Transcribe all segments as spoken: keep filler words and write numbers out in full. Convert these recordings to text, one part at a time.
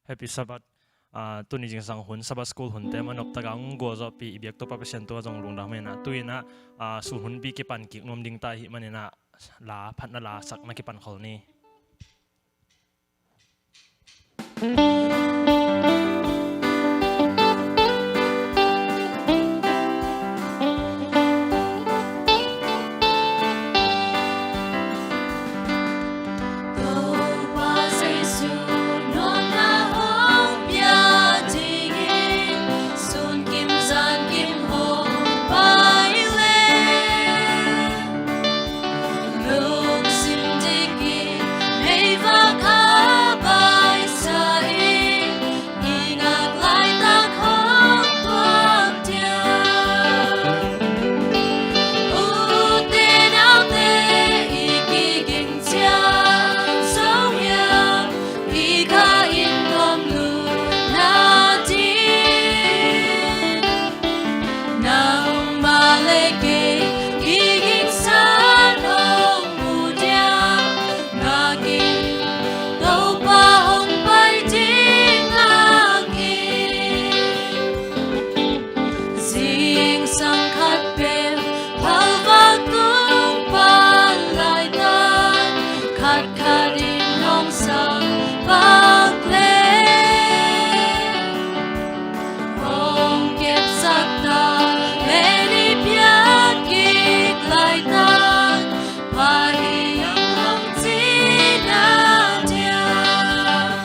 Happy Sabbath. Ah, tuni zingsang hun, Sabbath School hunte manawp taka hong gualzawhpih i biak Topa Pasian tungah zong lungdam hi inah, tu inah, ah, sun hunpi kipan kik nuam ding ta ahih maninah la, phatna la sak na kipan khol ni. Zingsang khat pen phalvak tung pan laitak, khat khat in hong sang bak leh, hong kepsak ta leh, i piak kik laitak, pha hi ing hong cihna diak.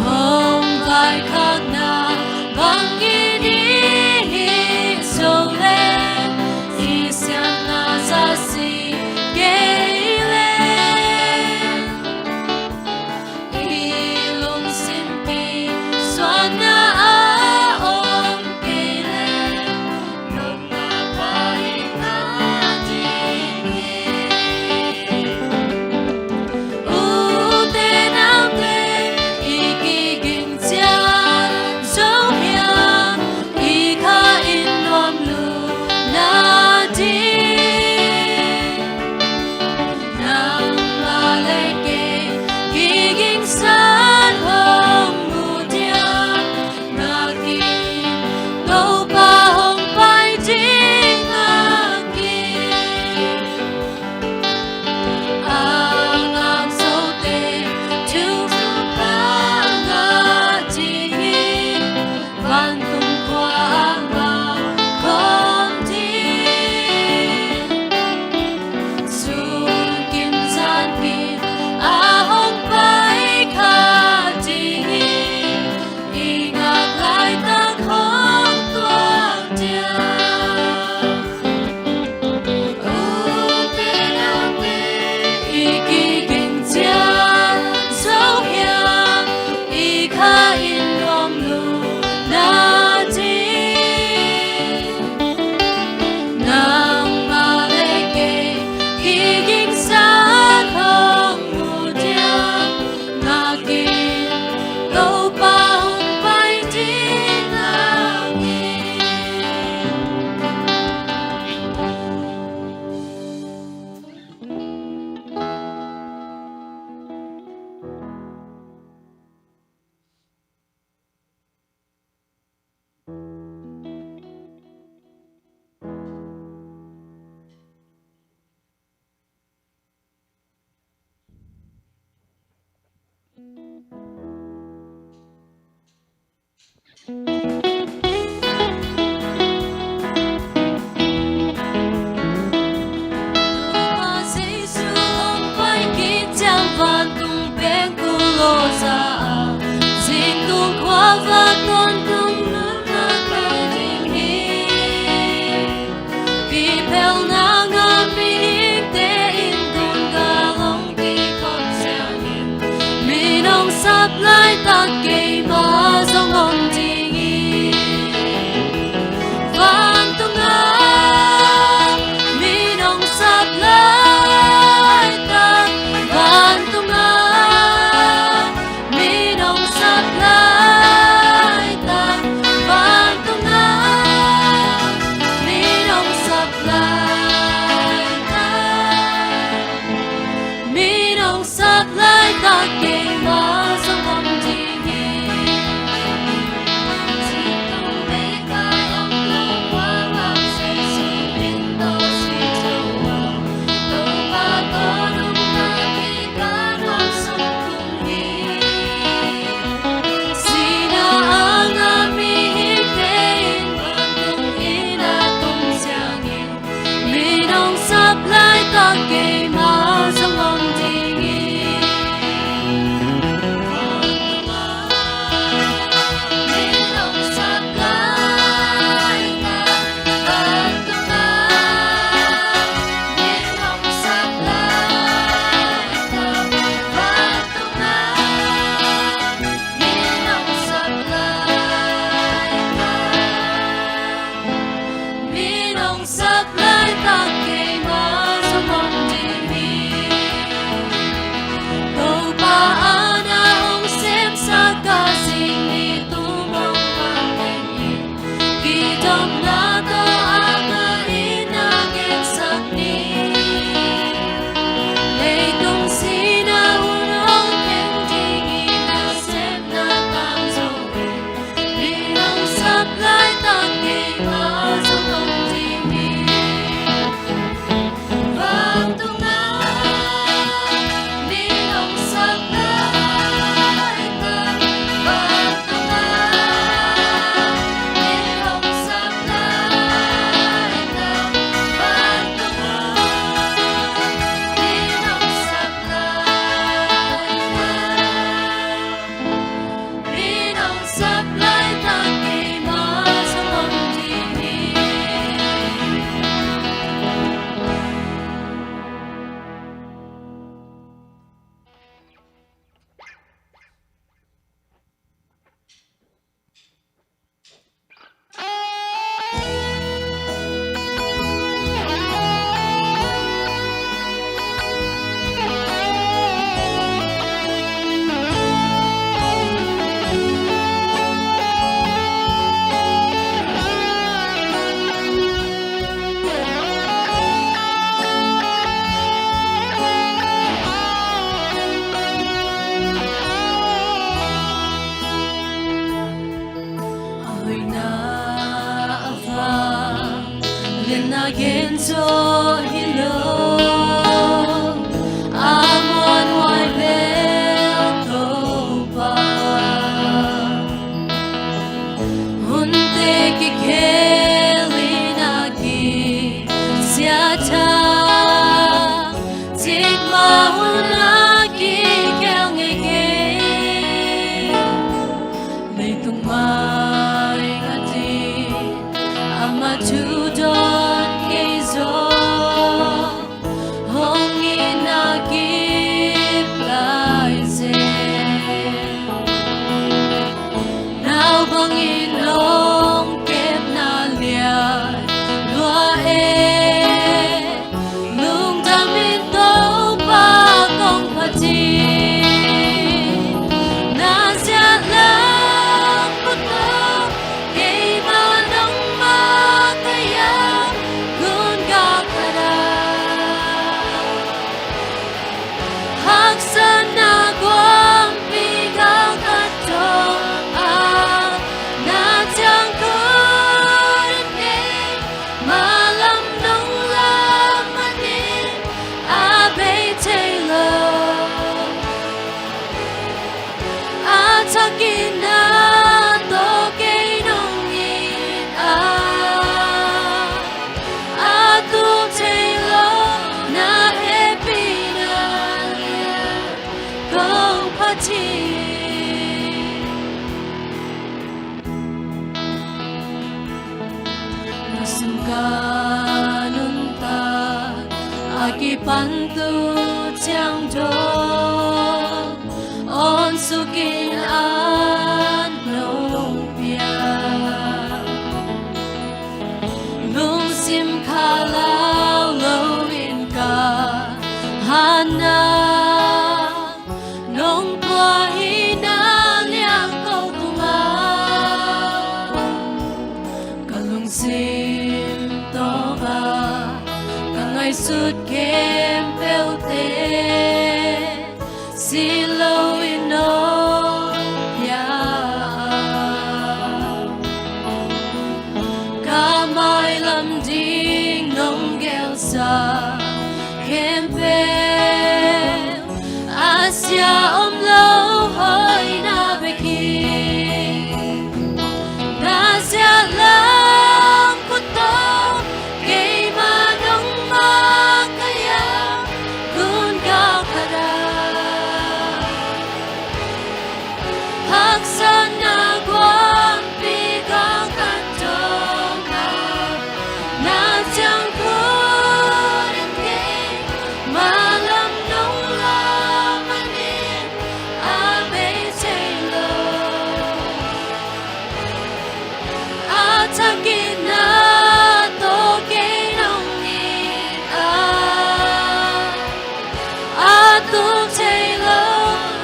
Hong vaikhakna bangin i hih zo leh, i siatna za si kei leh, i lungsim pisuanna a om kei leh, Na a vang lianna gen zaw hi lo, a muanhuai bel Topa. Hunte kikhel in a kisia thak, cikmah hun a kikhel ngeingei. Leitung mai ngatin amah thu dawn kei zaw, hong it na kip lai zen. Naupang in hong kepna lian lua e, lungdam in Topa kong phat hi. Na siatlang khut tawh keimah nong makaih a, gun gal khat ah haksatna guampi gal khat tawh a, na ciang khut in keimah lam nong lam manin a bei thei lo. A thak in na tawh kei nong it a, a tup thei lo na hehpihna lian kong phat hi. Na sum ka nuntak a kipan tu ciang dong, awn suk in an nong pia. Lungsim khalau lo in ka hatna nong pua hi na liang ko tungah. Ka lungsim tawngah ka ngaihsut khempeuhte si lo in nong pia. Ka mailam ding nong gelsa khempeuh a sia om lo hoihna bek hi. Na siatlang khut tawh keimah nong makaih a, gun gal khat ah haksatna guampi gal khat tawh a, na ciang khut in keimah lam nong lam manin a bei thei lo. A thak in na tawh kei nong it a, a tup thei lo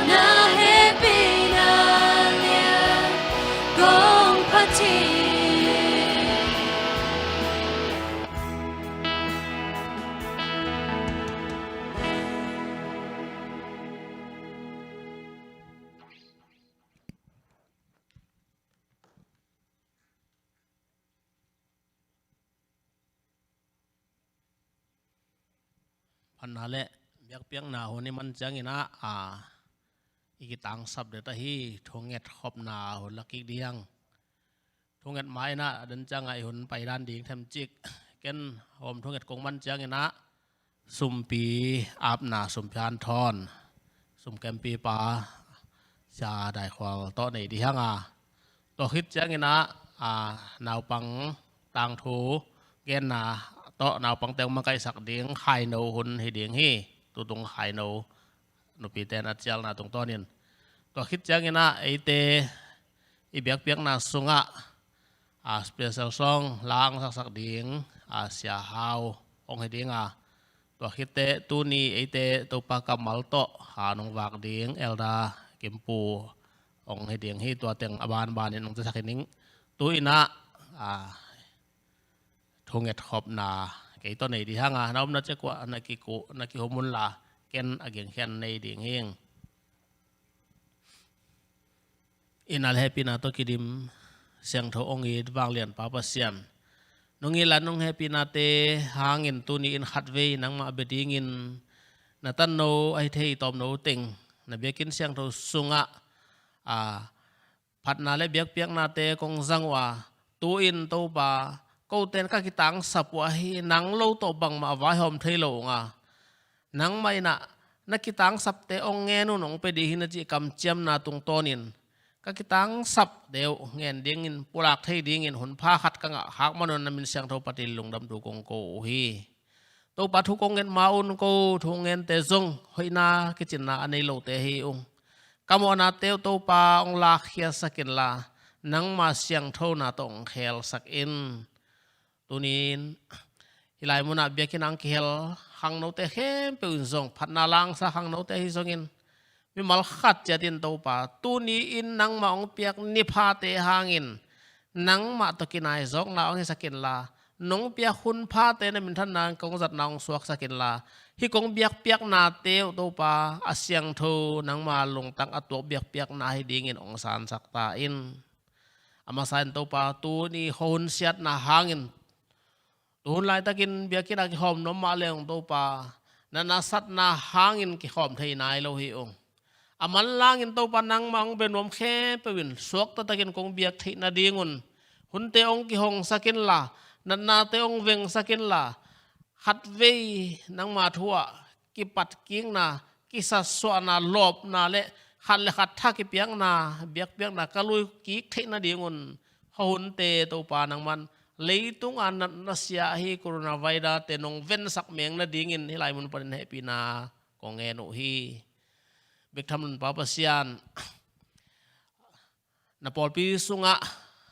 na hehpihna lian kong phat hi. Phatna le biakpiakna hun i man ciangin ah, a, i kitangsap det ahi thunget khopna hun la kik ding. Thunget ma in ah a den ciangah i hun pai dan ding themcik. Ken hawm thunget kong man ciangin ah sumpi apna, sumpi hanthawn, sumkempipa Sia Dai Khual tawh nei ding hi hang a. Tua khit ciangin ah, a, naupang tangthu genna tawh naupangte hong makaihsak ding khaino hun hi ding hi. Tutung khaino nupite na cialna tungtawnin. Tua khit ciangin ah eite i biakpiakna sungah, a, special song la hong saksak ding, a, Sia Hau hong hi ding a. Tua khit teh tuni eite Topa kammal tawh hong vak ding Elder Kimpu hong hi ding hi. Tua teng a banbanin hong cisak hi ning. Tu in ah, a, thunget khopna kei tawh nei ding hi hang a, na omna ciang uah na kiku, na kihum un la, ken a gengkhiat nei ding hing. Itna le hehpihna tawh kidim siangtho hong it vanglianpa Pasian, nong it la nong hehpihnate hangin tuni in khatvei nangmah bia dingin na tanno ahi thei tawmno teng na biakinn siangtho sungah a phatna le biakpiaknate kong zang uh a, tu-in Topa, kote in ka kitangsap uh ahi, nang lo tawh bangmah vaihawm thei lo ung a, nangmah in ah na kitangsapte hong ngen un hong pia ding hi na cih kamciamna tungtawnin ka kitangsapte uh ngen dingin pulak thei dingin hun pha khat ka ngah khak man un na min siangtho patin lungdam thu kong ko uh hi. Topa, thu kong nget ma un ko thu ngente zong hoihna kicinna a nei lote hi ung. Ka mawhnate uh Topa hong lakkhiatsak inla, nangma siangthona tawh hong khelsak in. Tuni in hih lai munah biakinn ah hong kihel khangnote khempeuh in zong, phatna la hong sa khangnote ahi zongin, mimal khat ciat in Topa, tuni in nangmah hong piak niphate hangin nangmah tawh kinaizawkna hong hisak inla, nong piak hun phate na minthanna kong zatna hong suaksak inla, hih kong biakpiaknate uh Topa, a siangtho nangma lungtang a tuak biakpiakna ahi dingin hong sansak ta in. A masa in Topa, tuni khuahun siatna hangin, tu hun laitakin biakinn ah kikhawm nuam mah le ung Topa, na nasatna hangin kikhawm thei nai lo hi ung. A manlangin Topa, nangmah hong bia nuam khempeuh in suakta takin kong biak theih nadingun, hunte hong kihongsak inla, natnate hong vengsak inla, khatvei nangma thu ah kipatkikna, kisatsuahna, lawpna le khat le khat tha kipiakna, biakpiakna ka lui kik theih nadingun, khuahunte Topa, nangman leitung a natna sia ahi coronavirus te nong vensak meng nadingin hih lai mun panin hehpihna kong ngen uh hi. Bek tham loin Pa Pasian, na pawlpi sungah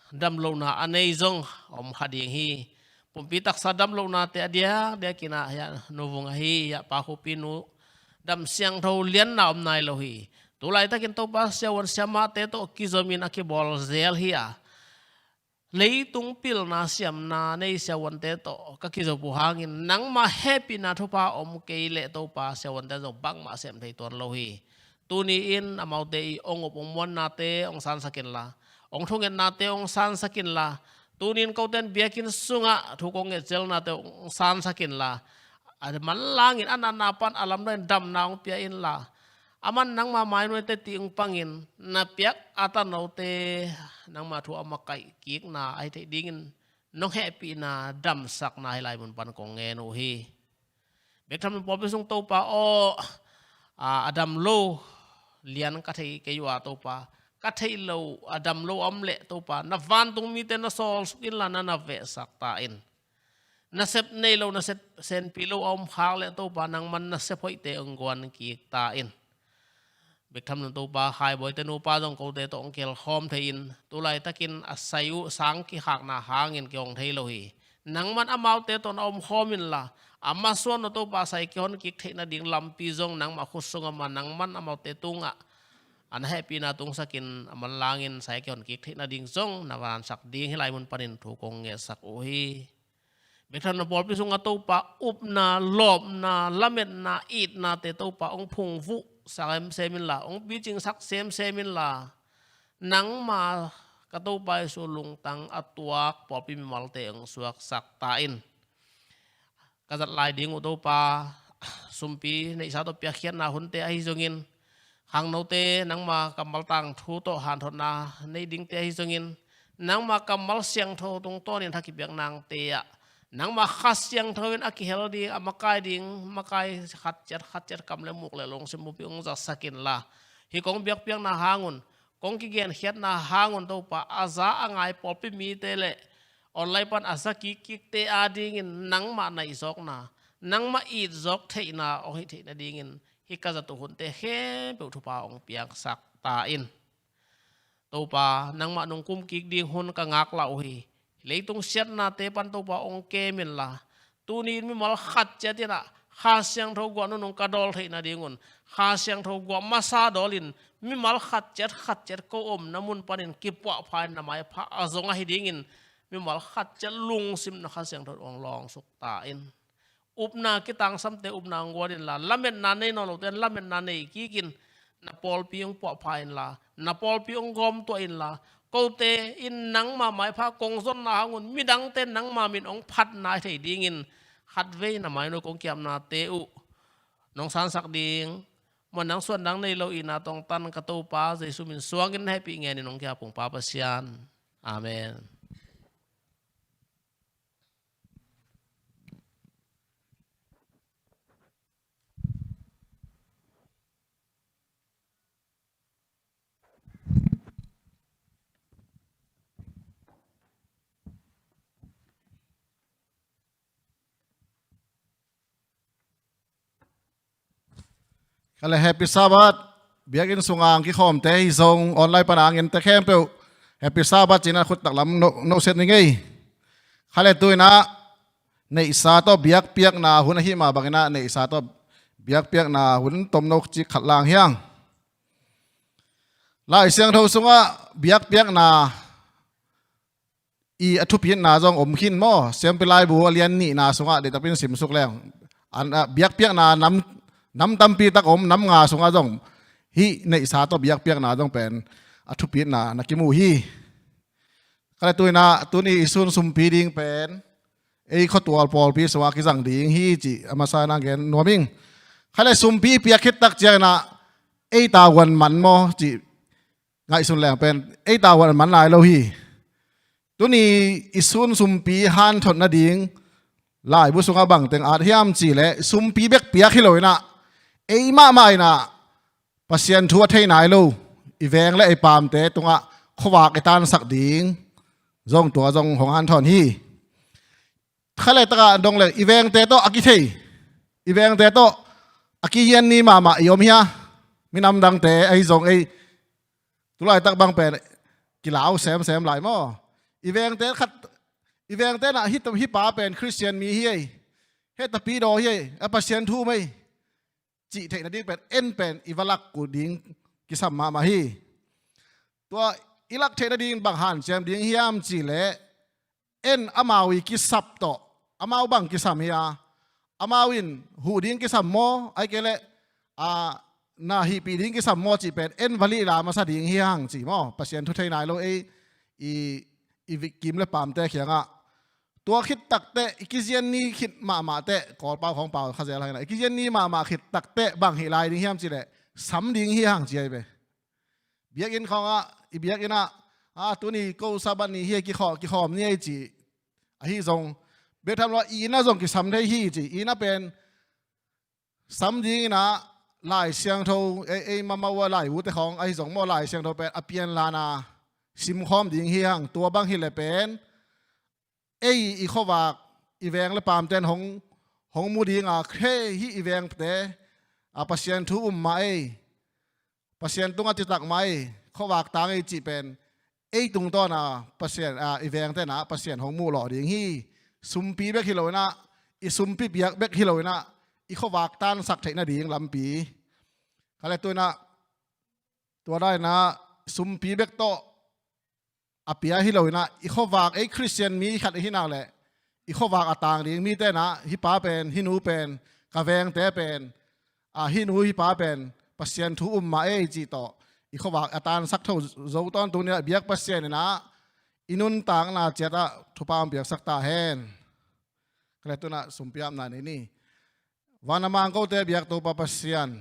damlohna a nei zong om kha ding hi. Pumpi taksa damlohnate a diakdiakin ah, hiah Nu Vung ahi, hiah Pa Khupi nu dam siangtho lianna om nai lo hi. Tu laitakin Topa, siavuan siamahte tawh kizomin a kibawl zel hi a, leitung pilna siamna nei siavuante tawh ka kizop uh hangin, nangma hehpihna thupha om kei leh Topa, siavuante zong bangmah sem thei tuan lo hi. Tuni in amaute i hong up hong muannate hong sansak inla, hong thungetnate hong sansak inla, tuni in kote in biakinn sungah thu kong ngetzelnate hong sansak inla, a manlangin a natna pan a lamdangin damna hong pia inla, aman nangma mainuaite tih hong pangin na piak a tanote nangma thu a makaih kikna ahi theih dingin nong hehpihna damsakna hih lai mun pan kong ngen uh hi. Bek tham loin pawlpi sung Topa aw, a, a dam lo lian ka thei kei uh a Topa, ka theih loh a dam lo a om leh Topa, na vantung mite na sawlsuk inla, na na vehsak ta in. Nasep nei lo, nasep senpi lo a om khak leh Topa, nangman nasep hoihte hong guan kik ta in. Bek tham loin Topa, Khai Bawi te nupa zong kote tawh hong kihel khawm thei in, tu laitakin a sai uh sang kikhakna hangin kihong thei lo hi. Nangman amaute tawh na om khawm inla, a masuan uh Topa, sai kihon kik theih nading lampi zong nangmah khut sungah om a, nangman amaute tungah a na hehpihna tungsakin a manlangin sai kihon kik theih nading zong na vansak ding hih lai mun panin thu kong ngetsak uh hi. Bek tham loin pawlpi sungah Topa, upna, lawpna, lametna, itnate Topa hong phungvuh semsem inla, hong picingsak semsem inla, nangma ka Topa Jesu lungtang a tuak pawlpi mimalte hong suaksak ta in. Ka zat lai ding uh Topa, sumpi neihsa tawh piakkhiatna hunte ahi zongin, khangnote nangma kammal tangthu tawh hanthotna nei dingte ahi zongin, nangma kammal siangtho tungtawnin tha kipiak nangte ah, nangma Kha Siangtho in a kihel ding, a makai ding, makai khat ciat khat ciat kam le muk le lungsim pumpi hong zatsak inla, hih kong biakpiakna hangun, kong kigenkhiatna hangun Topa, a za a ngai pawlpi mite le online pan a za kikkikte adingin nangmah naihzawkna, nangmah itzawk theihna hong hih theih nadingin, hih ka zat uh hunte khempeuh thupha hong piaksak ta in. Topa, nangmah nong kumkik ding hun ka ngaklah uh hi. Leitung siatnate pan Topa hong kem inla, tuni in mimal khat ciat in ah Kha Siangtho guah nunung ka dawl theih nadingun, Kha Siangtho guah masa dawlin, mimal khat ciat khat ciat ko omna mun panin kipuahpha in na maipha a zong ahi dingin, mimal khat ciat lungsim na Kha Siangtho hong lawngsuk ta in. Upna kitangsamte upna hong guan inla, lametna nei nawn lote in lametna nei kikin, na pawlpi hong puahpha inla, na pawlpi hong gawmtuah inla, kote in nangma maipha kong zonna hangun midangte nangma min hong phatna thei dingin khatvei na mainu kong kiamnate uh nong sansak ding, muan dang suan dang nei lo ihna tongtan ka Topa Jesu min suangin na hehpih ngenin hong kiap ung Pa Pasian. Amen. Khale Happy Sabbath. Biakinn sunga ang kikhawmte hi zong online pana a ngente khempeuh Happy Sabbath ci-in a khut taklam no, no set ni ngei. Khale tu-in ah neihsa tawh biakpiakna hun ahih mah bangin ah neihsa tawh biakpiakna hun tomno cik khat lang hi hang. Lai Siangtho sungah biakpiakna i a thupitna zong om khin maw? Siampi Laibu a lian nihna sungah deihtakpi'n simsuk leng. An, a, biakpiakna nam, nam tampi tak om, nam nga sungah zong hih neihsa tawh biakpiakna zong pen a thupitna na kimu hi. Khale tu-in ah tuni i sun sumpi ding pen ei khuatual pawlpi sungah kizang ding hi cih a masa-in ah gen nuam ing. Khale sumpi piak khit tak ciangin ah ei tavuan man maw cih ngaihsun leng pen ei tavuan man nai lo hi. Tuni i sun sumpi hanthot nading laibu sungah bangteng at hiam cih leh sumpi bek piak hi lo-in ah ei mahmah in ah Pasian thu a thei nai lo i veng le i paamte tungah khuavak i tansak ding zong tua zong hong hanthawn hi. Khale takah dong le i vengte tawh a kithei, i vengte tawh a kihian ni mahmah i om hi a, minam dangte ahi zong ei tulaitak bang pen kilau semsem lai maw? I vengte khat, i vengte na hih, hih pa pen Khristian mi hi ei, hih tapi daw hi ei, a Pasian thu um ei cih theih nading pen en pen i va lak uh ding kisam mahmah hi. Tua i lak theih nading bang hanciam ding hiam cih leh en amau i kisap tawh, amau bang kisam hi a, amau in huh ding kisam maw, ahih kei leh, a, na hihpih ding kisam maw cih pen en va lihla masa ding hi hang ci maw? Pasian thu thei nai lo ei i, i vik kim le paamte kiangah. Tua khit takteh i kizian ni khit mahmah teh, Kawlpau khawng pau kha zel hang in ah, i kizian ni mahmah khit takteh bang hih lai ding hiam cih leh sam ding hi hang ci ahi ve. Biakinn khawngah, i biakinn ah, a, tuni ko Sabbath ni hi, kikhawm, kikhawm ni ei ci. Ahi zong bek tham lo a, i inn ah zong kisam thei hi ci. I inn ah pen sam dingin ah Lai Siangtho, ei, ei mamaw a lai ute khawng ahi zong maw, Lai Siangtho pen a pianlana simkhawm ding hi hang. Tua bang hi leh pen ei i khuavak, i veng le paamte'n hong, hong mu ding a, hei, hih i vengte a Pasian thu um mah ei, Pasian tungah citak mah ei, khuavak tang ei cih pen ei tungtawn a Pasian, a, i vengte'n ah Pasian hong muh lawh ding hi. Sumpi bek hi lo-in ah, i sumpi biak bek hi lo-in ah, i khuavak tansak theih nading lampi. Khale tu-in ah, tua dan-in ah sumpi bek tawh a pia hi lo-in ah, i khuavak, ei Khristian mi khat i hih nak leh i khuavak a tang ding mite'n ah, hih pa pen, hih nu pen, ka vengte pen, a, hih nu hih pa pen Pasian thu um mah ei cih tawh i khuavak a tansak tho zo tawntung ni-in ah, biak Pasian in ah i nuntakna ciat ah thupha hong piaksak ta hen. Khale tu-in ah sumpi apna nei ni. Van a mang kote biak Topa Pasian,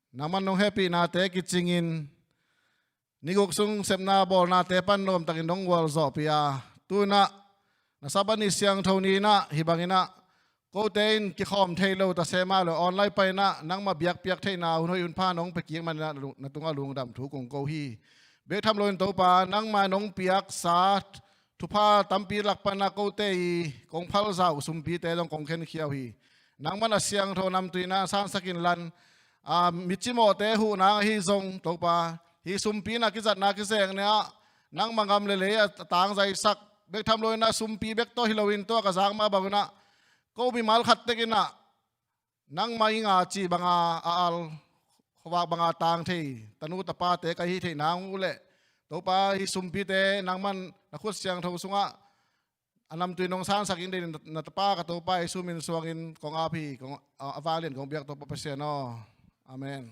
nangman nong hehpihnate kicingin ni guk sung sepna bawlnate pan nuamtakin nong gualzawhpih a, tu-in ah na Sabbath ni siangtho ni-in ah hih bangin ah kote in kikhawm thei lo ta se mah leh online panin ah nangma biakpiak theihna hun hoih hun pha nong pia kik manin ah na tungah lungdam thu kong ko hi. Bek tham loin Topa, nangma nong piaksa thupha tampi lak panin ah kote i kong phalza uh sumpite zong kong khenkhia uh hi. Nangman a siangtho namtui in ah sansak inla, a, mi cimawhte huhna ahi zong Topa, hih sumpi in ah kizatna kizekna ah nangma gam le lei a tangzaisak, bek tham loin ah sumpi bek tawh hi loin tua ka zak mah bangin ah ko mimal khat tek in ah nangma ii nga cih banga a al, khuavak banga tang thei tanu tapate ka hih theih nang uh leh, Topa, hih sumpite nangman na khut siangtho sungah a namtui nong sansak in deih na tapa ka Topa Jesu min suangin kong ap hi, kong, a, a vanglian kong biak Topa Pasian aw. Amen.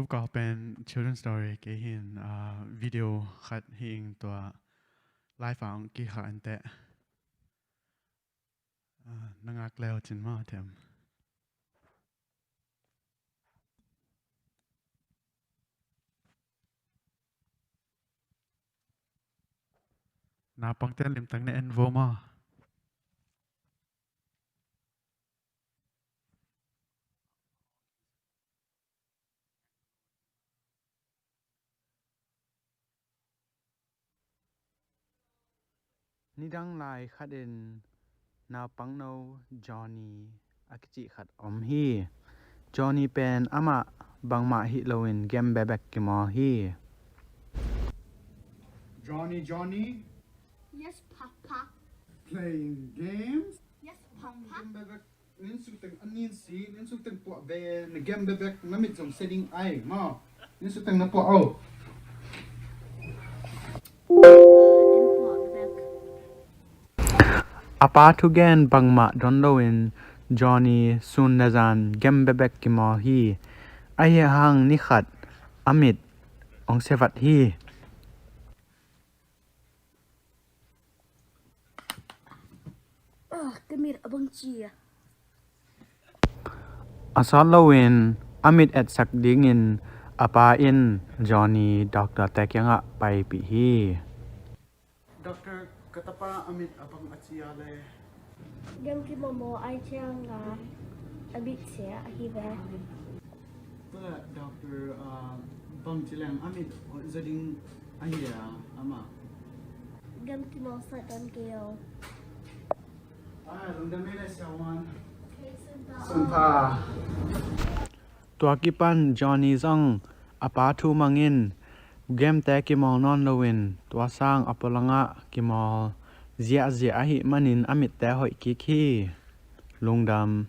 Tuka pen children story kei hin, ah, video khat hi ing, tua live ah ong kikhah inteh. Ah, na ngak leu cin maw, them. Naupangte limtak na en vo maw. Nidang lai khatin naupangno Johnny a kicih khat om hi. Johnny pen amah bangmah hi loin game bekbek kimawl hi. Johnny, Johnny. Yes, Papa. Playing games. Yes, Papa. Game bekbek. Nin suteng a nin si, nin suteng puah ve, na game bekbek, na mit zong setting ai maw. Nin suteng na puah o. En puah bekbek. A pa thugen bangmah don loin Johnny sun le zan game bekbek kimawl hi. Ahi hang ni khat a mit ong siavat hi. Ah, ka mit a bang ci a. A sawt loin a mit etsak dingin a pa in Johnny doctor te kiangah paipih hi. Doctor, ka tapa a mit a bang a ci a le? Game kimawl ai ciang a, a mit sia ahi ve. Tua leh doctor, ah, bangci leng a mit hoih zaw ding ahi a, amah? Game kimawl sawt don kei o. Ai, lungdam ei le siavuan. Sunpha. Tua kipan Johnny zong a pa thu mangin game te kimawl nawn loin tua sang a pualangah kimawl ziahziah ahih manin a mit te hoih kik hi. Lungdam.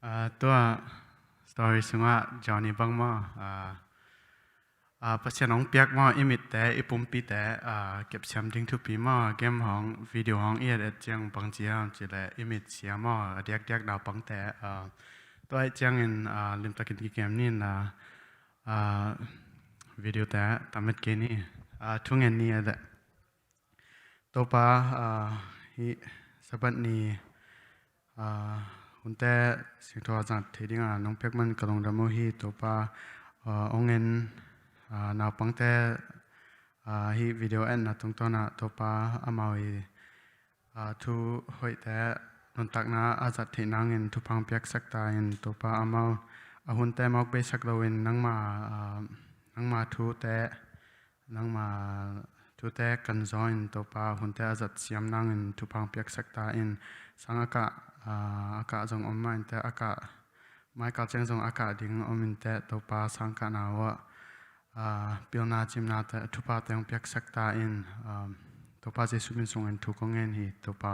Ah, tua story sungah Johnny bang maw, ah, ah, Pasian hong piak maw, i mit te, i pumpi te, ah, kepsiam ding thupi maw, game hong, video hong i et et ciang bang ci hiam cih leh i mit sia maw, a diakdiak naupang te, ah, tua ahih ciangin, ah, limtakin kikem ni in la, ah, video te tam et kei ni, ah, thungen ni a leh. Topa, ah, hih Sabbath ni, ah, hunte siangtho a zat thei dinga nong piak man ka lungdam uh hi. Topa, ah, ong en, ah, naupangte, ah, hih video etna tungtawnah Topa amau i, ah, thu hoihte nuntakna a zat theih nangin thupha piaksak ta in. Topa amau a hunte mawk beisak loin nangma, ah, nangma thute, nangma thute kan zaw in Topa hunte a zat siam nangin thupha piaksak ta in. Sang a kah, ah, a kah zong om mah inteh, a kah, maikal ciang zong a kah ding om inteh Topa, sang kahna uh ah, pilna cimna te, thupha te hong piaksak ta in, ah, Topa Jesuh min sungin thu kong ngen hi Topa.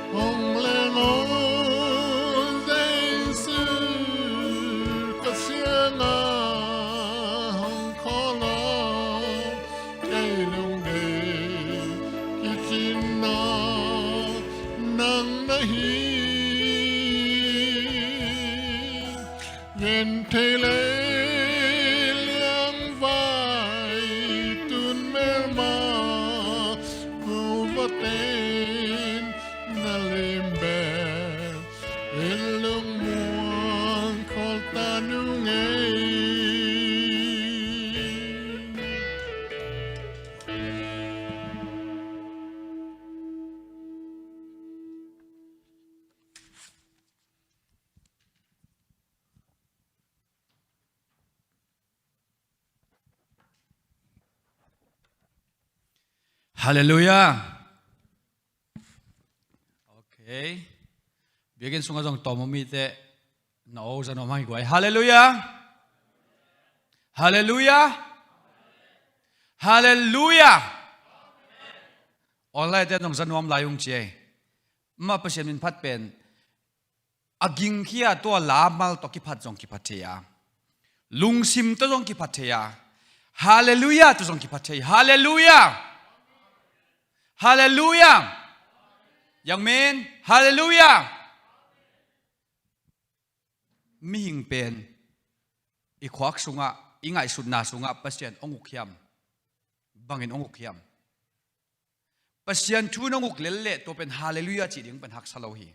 Hong leng aw Jesu, ka siangah hong khawl aw, kei lungdei kicin na nang na hi. Genthei lei liangvai tun melma, muvate'n na lim bel, in lungmuang khawl ta nung ei. Halleluiah. Ok. Biakinn sungah zong tawm om mite na aw za nuam hang hi guai. Halleluiah. Halleluiah. Halleluiah. Online te zong za nuam lai ung ci ei. Mah Pasian min phat pen a gingkhia, tua lamal tawh kiphat zong kiphat thei a, lungsim tawh zong kiphat thei a, halleluiah tawh zong kiphat thei. Halleluiah. Halleluiah. Amen. Halleluiah. Mihing pen i khuak sungah, i ngaihsutna sungah Pasian hong uk hiam? bangin hong uk hiam? Pasian thu in hong uk lel leh tua pen halleluiah cih ding pen haksa lo hi.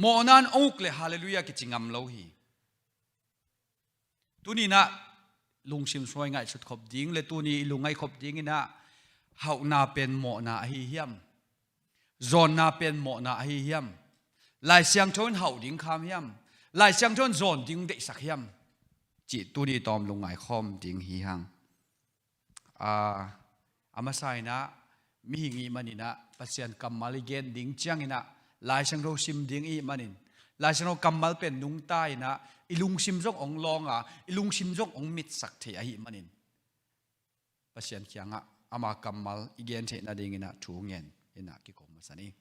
Mawhna in hong uk leh halleluiah kici ngam lo hi. Tuni-in ah lungsim suai ngaihsut khop ding le tuni i lungngaih khop dingin ah hauhna pen mawhna ahi hiam? Zawnna pen mawhna ahi hiam? Lai Siangtho in hauh ding kham hiam? Lai Siangtho in zawn ding deihsak hiam? Cih tuni tawm lungngai khawm ding hi hang. A, a masa in ah mihing i hih manin ah Pasian kammal i gen ding ciangin ah Lai Siangtho sim ding i hih manin Lai Siangtho kammal pen nungta in ah i lungsim zong hong lawng a, i lungsim zong hong mitsak thei ahih manin Pasian kiangah ama kammal i gen theih nadingin ah thu ngen in ah kikum masa ni.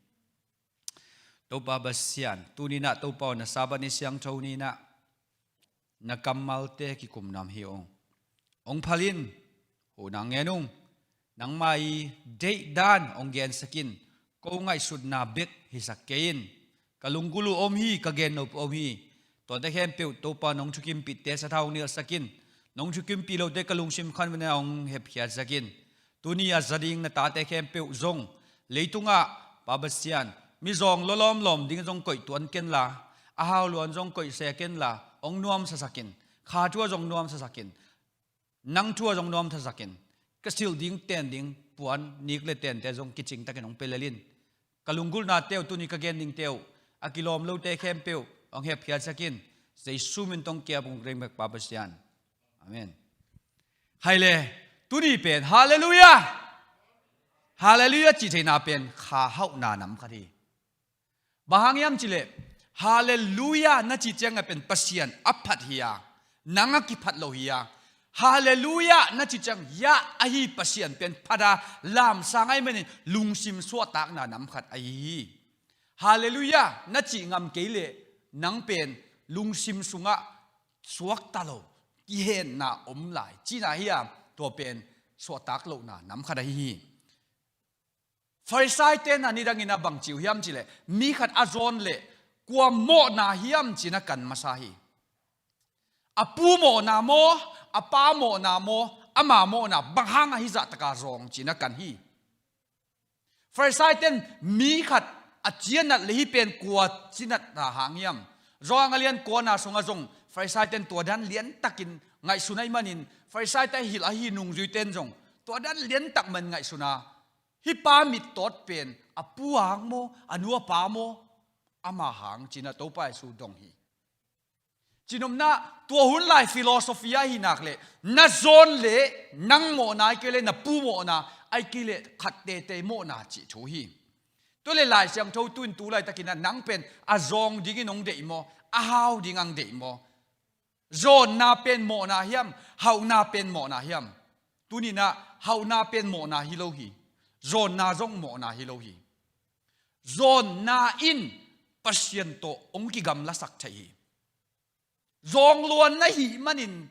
Topa Pasian, tuni-in ah Topa aw, na Sabbath ni siangtho ni-in ah na kammalte kikum nuam hi ung. Hong phal in, huhna ngen ung. Nangma i deihdan hong gensak in, ko ngaihsutna bek hisak kei in. Ka lunggulh uh om hi, ka gen nop om hi. Tuate khempeuh Topa nong thukimpihte sathau hong nilhsak in. Nong thukimpih lote ka lungsim khanvena hong hepkhiatsak in. Tuni a za ding na tate khempeuh zong leitungah, Pa Pasian, mizawng lawlawm lawm ding zong koih tuan kenla, a hau luan zong koih se kenla, hong nuamsasak in. Kha thu ah zong nuamsasak in. Nang thu ah zong nuamsasak in. Ka silh ding, ten ding, puan, nik le tente zong kicingtakin hong pia lel in. Ka lunggulhnate uh, tuni ka gen dingte uh, a kilawm lote khempeuh hong hepkhiatsak in. Jesu min tawh kong ki-ap ung, ring bek Pa Pasian. Amen. Hai le, tuni pen halleluiah, halleluiah cih theihna pen kha hauhna nam khat hi. Bang hang hiam cih leh, halleluiah na cih ciangah pen Pasian a phat hi a, nang a kiphat lo hi a. Halleluiah na cih ciang, yah ahi Pasian pen phat a, lamsang ahih manin lungsim suahtakna nam khat ahi hi. Halleluiah na cih ngam kei leh nang pen lungsim sungah suakta lo, kihenna om lai cihna hi a, tua pen suahtak lohna nam khat ahi hi. Farisai-te in ah nidangin ah bang ci uh hiam cih leh, mi khat a zawn leh kua mawhna hiam ci-in ah kan masa hi. A pu mawhna maw, a pa mawhna maw, ama mawhna, bang hang a hih zah takin zawng ci-in ah kan hi. Farisai-te in mi khat a ci a nat leh hih pen kua ci natna hang hiam? Johan a lian kuana sungah zong Farisai-te in tua dan liantakin ngaihsun ahih manin, Farisai-te a hilh ahi nungzuite in zong tua dan liantak mah in ngaihsun a, hih pa mittawt pen a pu hang maw, a nu a pa maw, ama hang ci-in ah Topa Jesu dong hi. Cihnopna, tua hun lai philosophy ahih nak leh, na zawn leh nang mawhna ahih kei leh na pu mawhna, ahih kei leh khat teitei mawhna cih thu hi. Tua leh Lai Siangtho tu-in tu laitakin ah nang pen a zawng dingin hong deih maw, a hau ding hong deih maw? Zawnna pen mawhna hiam, hauhna pen mawhna hiam? Tuni-in ah hauhna pen mawhna hi lo hi. Zawnna zong mawhna hi lo hi. Zawnna in Pasian tawh hong kigamlasak thei hi. Zawng luan na hih manin,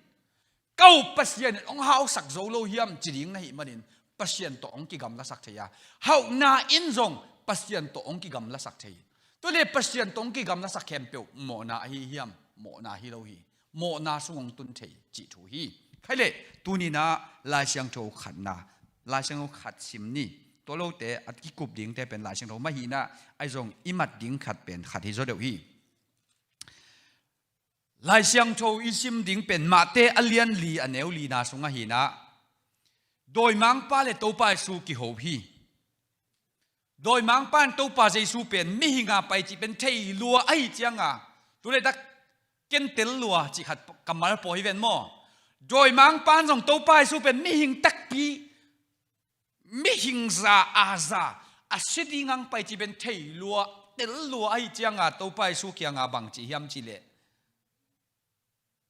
ka up Pasian in hong hausak zo lo hiam ci ding na hih manin, Pasian tawh hong kigamlasak thei a, hauhna in zong Pasian tawh hong kigamlasak thei hi. Tua leh Pasian tawh hong kigamlasak khempeuh mawhna ahi hiam? Mawhna hi lo hi. Mawhna sung hong tun thei cih thu hi. Khai leh, tuni-in ah Lai Siangtho khatna, Lai Siangtho khat sim ni. Tua lote a kikup dingte pen Lai Siangtho mah hi-in ah, ahi zong i mat ding khat pen khat hi zaw deuh hi. Lai Siangtho i sim ding pen Matthai a lian li, a neu lina sungah hi-in ah, dawimangpa leh Topa Jesu kiho hi. Dawimangpa in Topa Jesu pen mihing a pai cih pen thei lua ahih ciangin, tu laitak ken tel lua cih khat kammal pua hi ven maw. Dawimangpa in zong Topa Jesu pen mihing takpi, mihing za a za, a si ding hong pai cih pen thei lua, tel lua ahih ciangin Topa Jesu kiangah bang ci hiam cih leh,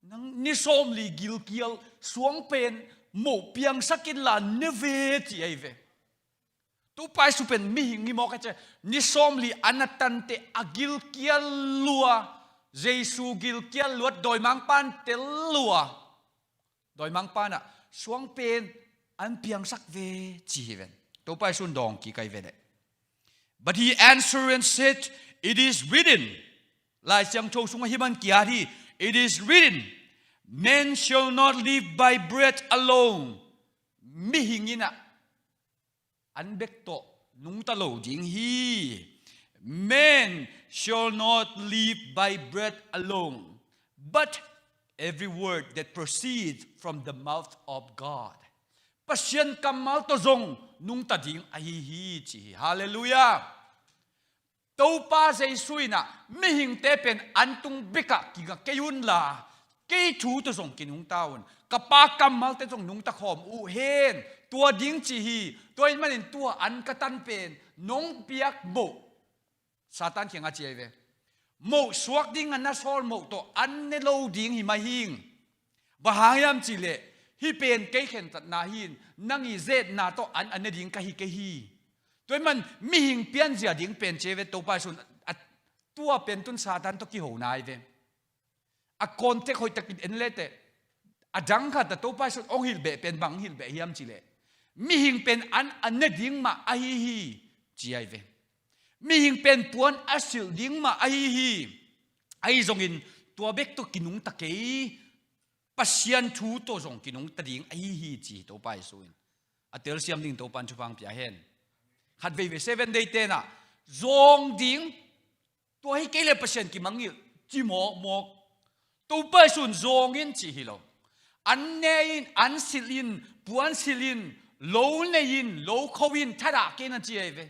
nang ni sawmli gilkial suang pen moh piangsak inla ne ve ci ahi ve. Topa Jesu pen mihing hi mawk a ci a, ni sawmli a na tanteh a gilkial lua, Jesu gilkial luat dawimangpa in tel lua. Dawimangpa in ah suang pen hong piangsak ve ci hi ven. Topa Jesu in dawng kik ahi ve leh. But he answered and said, "It is written." Lai Siangtho sungah hih bangin kiat hi. "It is written, 'Man shall not live by bread alone, mihing in ah an bek tawh nungta lo ding hi. Man shall not live by bread alone, but every word that proceeds from the mouth of God. Pasian kammal tawh zong nungta ding ahi hi, ci hi. Halleluiah. Topa Jesu in ah mihingte pen an tung bekah kinga kei unla, kei thu tawh zong kinungta un. Ka Pa kammalte zong nungta khawm uh hen. Tua ding ci hi. Tua ahih manin tua an ka tan pen nong piak moh, Satan kiangah ci ahi ve. Moh suak ding a na sawl moh tawh an ne lo ding hi mah hing. Bang hang hiam cih leh, hih pen kei khentatna hi-in, nang i zetna tawh an a ne ding ka hi kei hi. Tua ahih man mihing pianzia ding pen ci ahi ve, Topa Jesu in a, tua pen tun Satan tawh kihona ahi ve. A context hoihtakin en leteh, a dang khat ah Topa Jesu in hong hilh beh pen bang hong hilh beh hiam cih leh, mihing pen an a ne ding mah ahi hi, ci ahi ve. Mihing pen puan a silh ding mah ahi hi. Ahi zongin tua bek tawh kinungta kei, Pasian thu tawh zong kinungta ding ahi hi, ci hi Topa Jesu in. A telsiam ding Topa in thupha pia hen. Khat veivei Seventh Day te'n ah zawng ding, tua hi kei leh Pasian kimangngilh, ci mawkmawk. Topa Jesu in zawng in ci hi lo. An ne in, an silh in, puan silh in, lo nei in, lo kho in, thadah kei in, a ci ahi ve.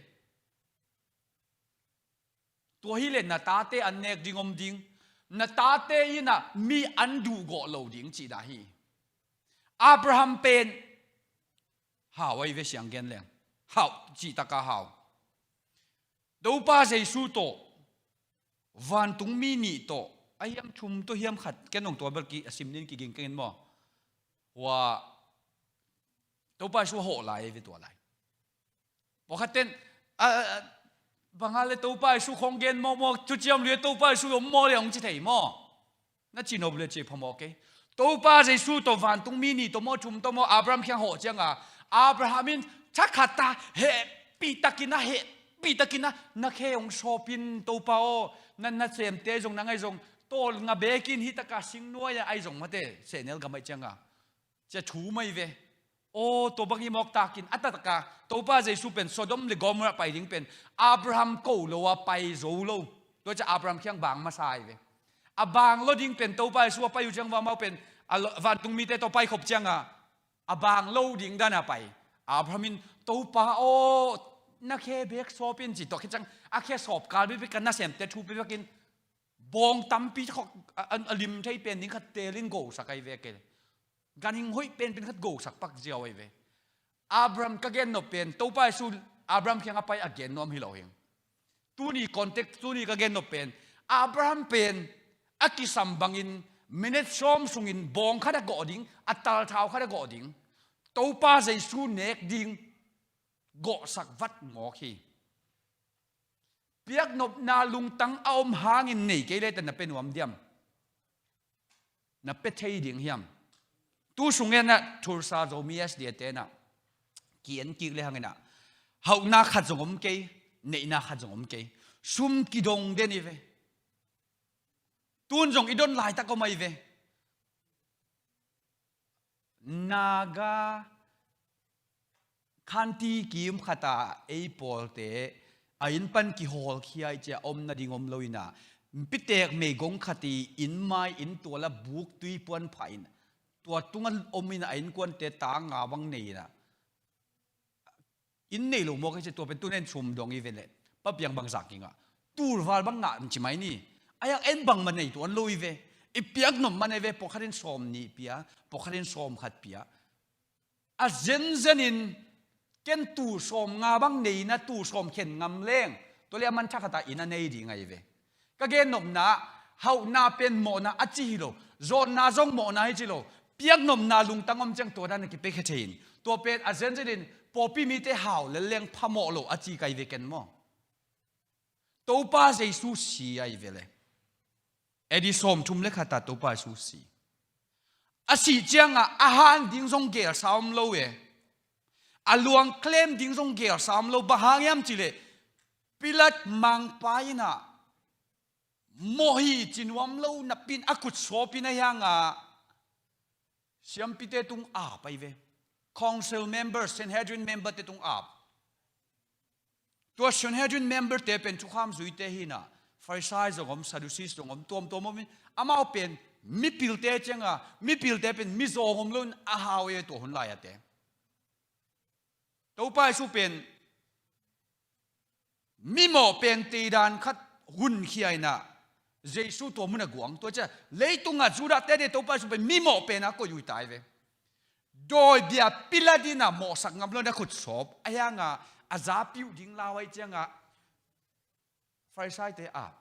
Tua hi leh na tate an nek ding om ding. Na tate in ah mi an duhgawh lo ding cihna hi. Abraham pen hau ahi ve, siang gen leng. Hau, cihtak a hau. Topa Jesu tawh, vantung mi nih tawh, a hiam thum tawh hiam khat, ken hong tua bel ki, a sim ning, kiging keng in maw. Hua, Topa Jesu a hawh lai ahi ve tua lai. Pawlkhat ten, a, a, a, bang a leh Topa Jesu khawng gen mawkmawk, thuciam lui Topa Jesu om maw leh hong ci thei maw. Na ci nop leh ci phamawh kei. Topa Jesu tawh vantung mi nih tawh maw, thum tawh maw, Abraham kiang hawh ciang a, Abraham in thakhat a hehpihtakin a, hehpihtakin a, na khe hong sawp in Topa aw, na, na semte zong, nang ahi zong, tawlnga beek in hih tak a singnuai ah ahi zong mate, sehnel gam ahi ciang a, ci a thum ahi ve. Aw, tua bang hi mawk takin, a taktak a, Topa Jesu pen Sodom le Gomorrah pai ding pen Abraham ko lo a pai zo lo. Tua ciang Abraham kiang bang masa ahi ve. A bang lo ding pen Topa Jesu a pai uh ciang, amau pen a lo, vantung mite tawh paikhop ciang a, a bang lo ding dan a pai. Abraham in, Topa aw, na khe beek sawp in, ci. Tua khit ciang a khe sawp kal bekbek a, nasemte thu bekbek in, bawng tampi khawng a, a, a lim thei pen ding khat teel in gosak ahi ve kei. Ganhing hoih penpen khat gosak pak ziau ahi ve. Abraham ka gen nop pen, Topa Jesu Abraham kiang a pai a gen nuam hi lo hi. Tuni context, tuni ka gen nop pen, Abraham pen a kisam bangin minute sawm sungin bawng khat a gawh ding, a talthau khat a gawh ding, Topa Jesu nek ding gawhsak vat mawk hi. Piaknopna lungtang a om hangin nei kei leh teh na pia nuam diam? Na pia thei ding hiam? Tu sung en ah Tulsa Zomi S D A te'n ah ki-en kik lehang in ah, hauhna khat zong om kei, neihna khat zong om kei. Sum kidong den hi ve. Tun zong i don laitak om ahi ve. Naga khanti kim khat ah ei pawlte a inn pan kihawlkhia i ci a, om nading om lo in ah, pitek meigong khat i inn mai, inn tual ah buk tui puan phah in, tua tungah om in ah, a innkuante ta nga bang nei in ah, inn nei lo mawk hi ci. Tua pen tun en sum dong hi ve leh, Pa Piang bang zak hi ngah, tulval bang ngah ci mai ni. A yak en bangmah nei tuan lo hi ve. I piaknop man hi ve, pawlkhat in sawm nih pia, pawlkhat in sawm khat pia. A zenzen in ken tul sawm nga bang nei in ah, tul sawm khen ngam leng, tua leh a man thakhat ah inn a nei ding ahi ve. Ka gennopna, hauhna pen mawhna a ci hi lo, zawnna zong mawhna hi ci lo. Piaknopna lungtang om ciang tua dan a kipiakhia thei in. Tua pen a zenzen in pawlpi mite hau lel leng phamawh lo a ci ka hi ve ken maw. Topa Jesu si ahi ve leh. A D sawmthum le khat ah Topa Jesu si. A sih ciangah a han ding zong gelsa om lo e. A luang claim ding zong gelsa om lo. Bang hang hiam cih leh, Pilat mangpa in ah, mawh hi ci nuam lo napi in a kut sawp in, a hiang ah siampite tung ap ahi ve. council member, Sanhedrin member te tung ap. Tua Sanhedrin member te pen thukham zuite hi na, Pharisai zong om, Sadducees zong om, tuamtuam om in, amau pen mipilte cianga, mipilte pen mizawng om lo in a hau e tua hun lai a te. Topa Jesu pen mimawh pen teidan khat hunkhia in a, Jesu tua mun a guang. Tua cia leitungah Judah te de Topa Jesu pen mimawh pen a koih uh hi ta hi ve. Dawibia Pilat in a mawhsak ngam lo in a khut sawp a hianga, a zapi uh ding lau ahih cianga Pharisai te a,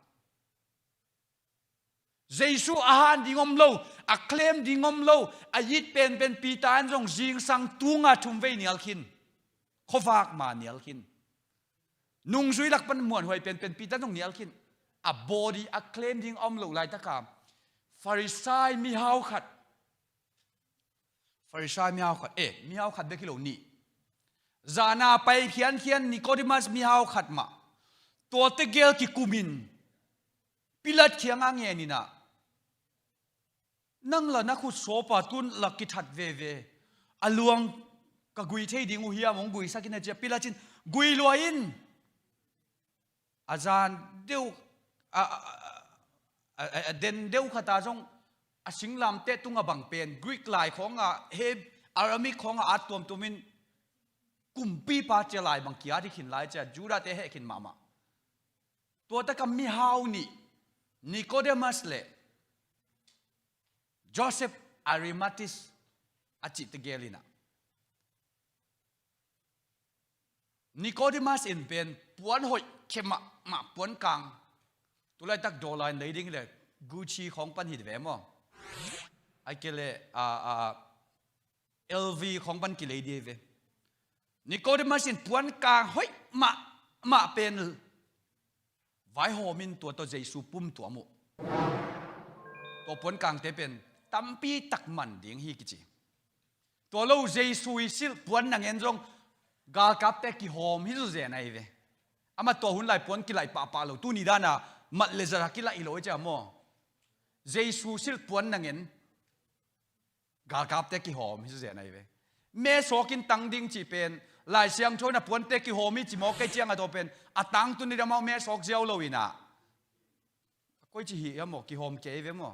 Jesu a han ding om lo, a claim ding om lo, a it penpen Peter in zong zingsang tunga thum vei nial khin. Khuavak ma nial khin. Nungzui lak pan muanhuai penpen Peter in zong nial khin. A body a claim ding om lo laitaka Pharisai mihau khat, Pharisai mihau khat, eh, mihau khat bek hi lo, nih. Zana pai khiankhian Nicodemus mihau khat mah. Tua tegel kikumin Pilat kiangah ngen in a, nang la na khut sawpa tun la kithat veve. A luang ka gui thei ding uh hiam, hong guisak in a cia. Pilat in gui lua in. A zan deuh, a, a, a, a, a den deuh khata zong a singlamteh tunga bang pen Greek lai khawngah, Heb-, Aramaic khawngah at tuamtuamin kumpipa cia lai bang ki-at hi khin lai cia, Judah te heh khin mahmah. Tua taka mihau nih, Nicodemus le Joseph Arimathea a cih tegel in a, Nicodemus in pen puan hoih khe mahmah, puan kang. Tulaitak dollar in lei ding le Gucci khawng pan hi ve maw? Ai ke le, a, a, L V khawng pan kilei ding ve. Nicodemus in puan kang hoih mahmah pen vaihawm in tua tawh Jesu pum tuam uh. Tua puan kangte pen tampi tak man ding hi kici. Tua lo Jesu i silh puan nangen zong galkapte kihawm hi zawzen ahi ve. Amah tua hun lai puan kilaih pahpah lo, tuni dana mat le zara kilaih hi lo i cia maw? Jesu silh puan nangen galkapte kihawm hi zawzen ahi ve. Mesawk in tang ding cih pen Lai Siangtho in a puante kihawm hi ci mawk kei cianga tua pen a tangtun in amau mesawk ziau lo in a, koi ci hi a maw, kihawm kei ve maw?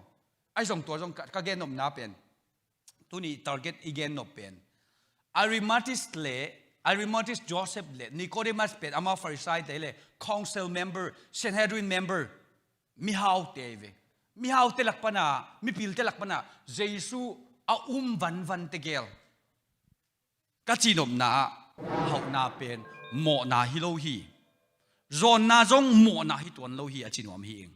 Ai zong tua zong ka, ka gennopna pen, tuni target i gennop pen Arimathea le, Arimathea Joseph le Nicodemus pen amau Pharisai te le council member, Sanhedrin member, mihaute ve. Mihaute lak pana, mipilte lak pana Jesu a um vanvan tegel ka cihnopna ah hauhna pen mawhna hi lo hi. Zawnna zong mawhna hi tuan lo hi a cinuam hi ing.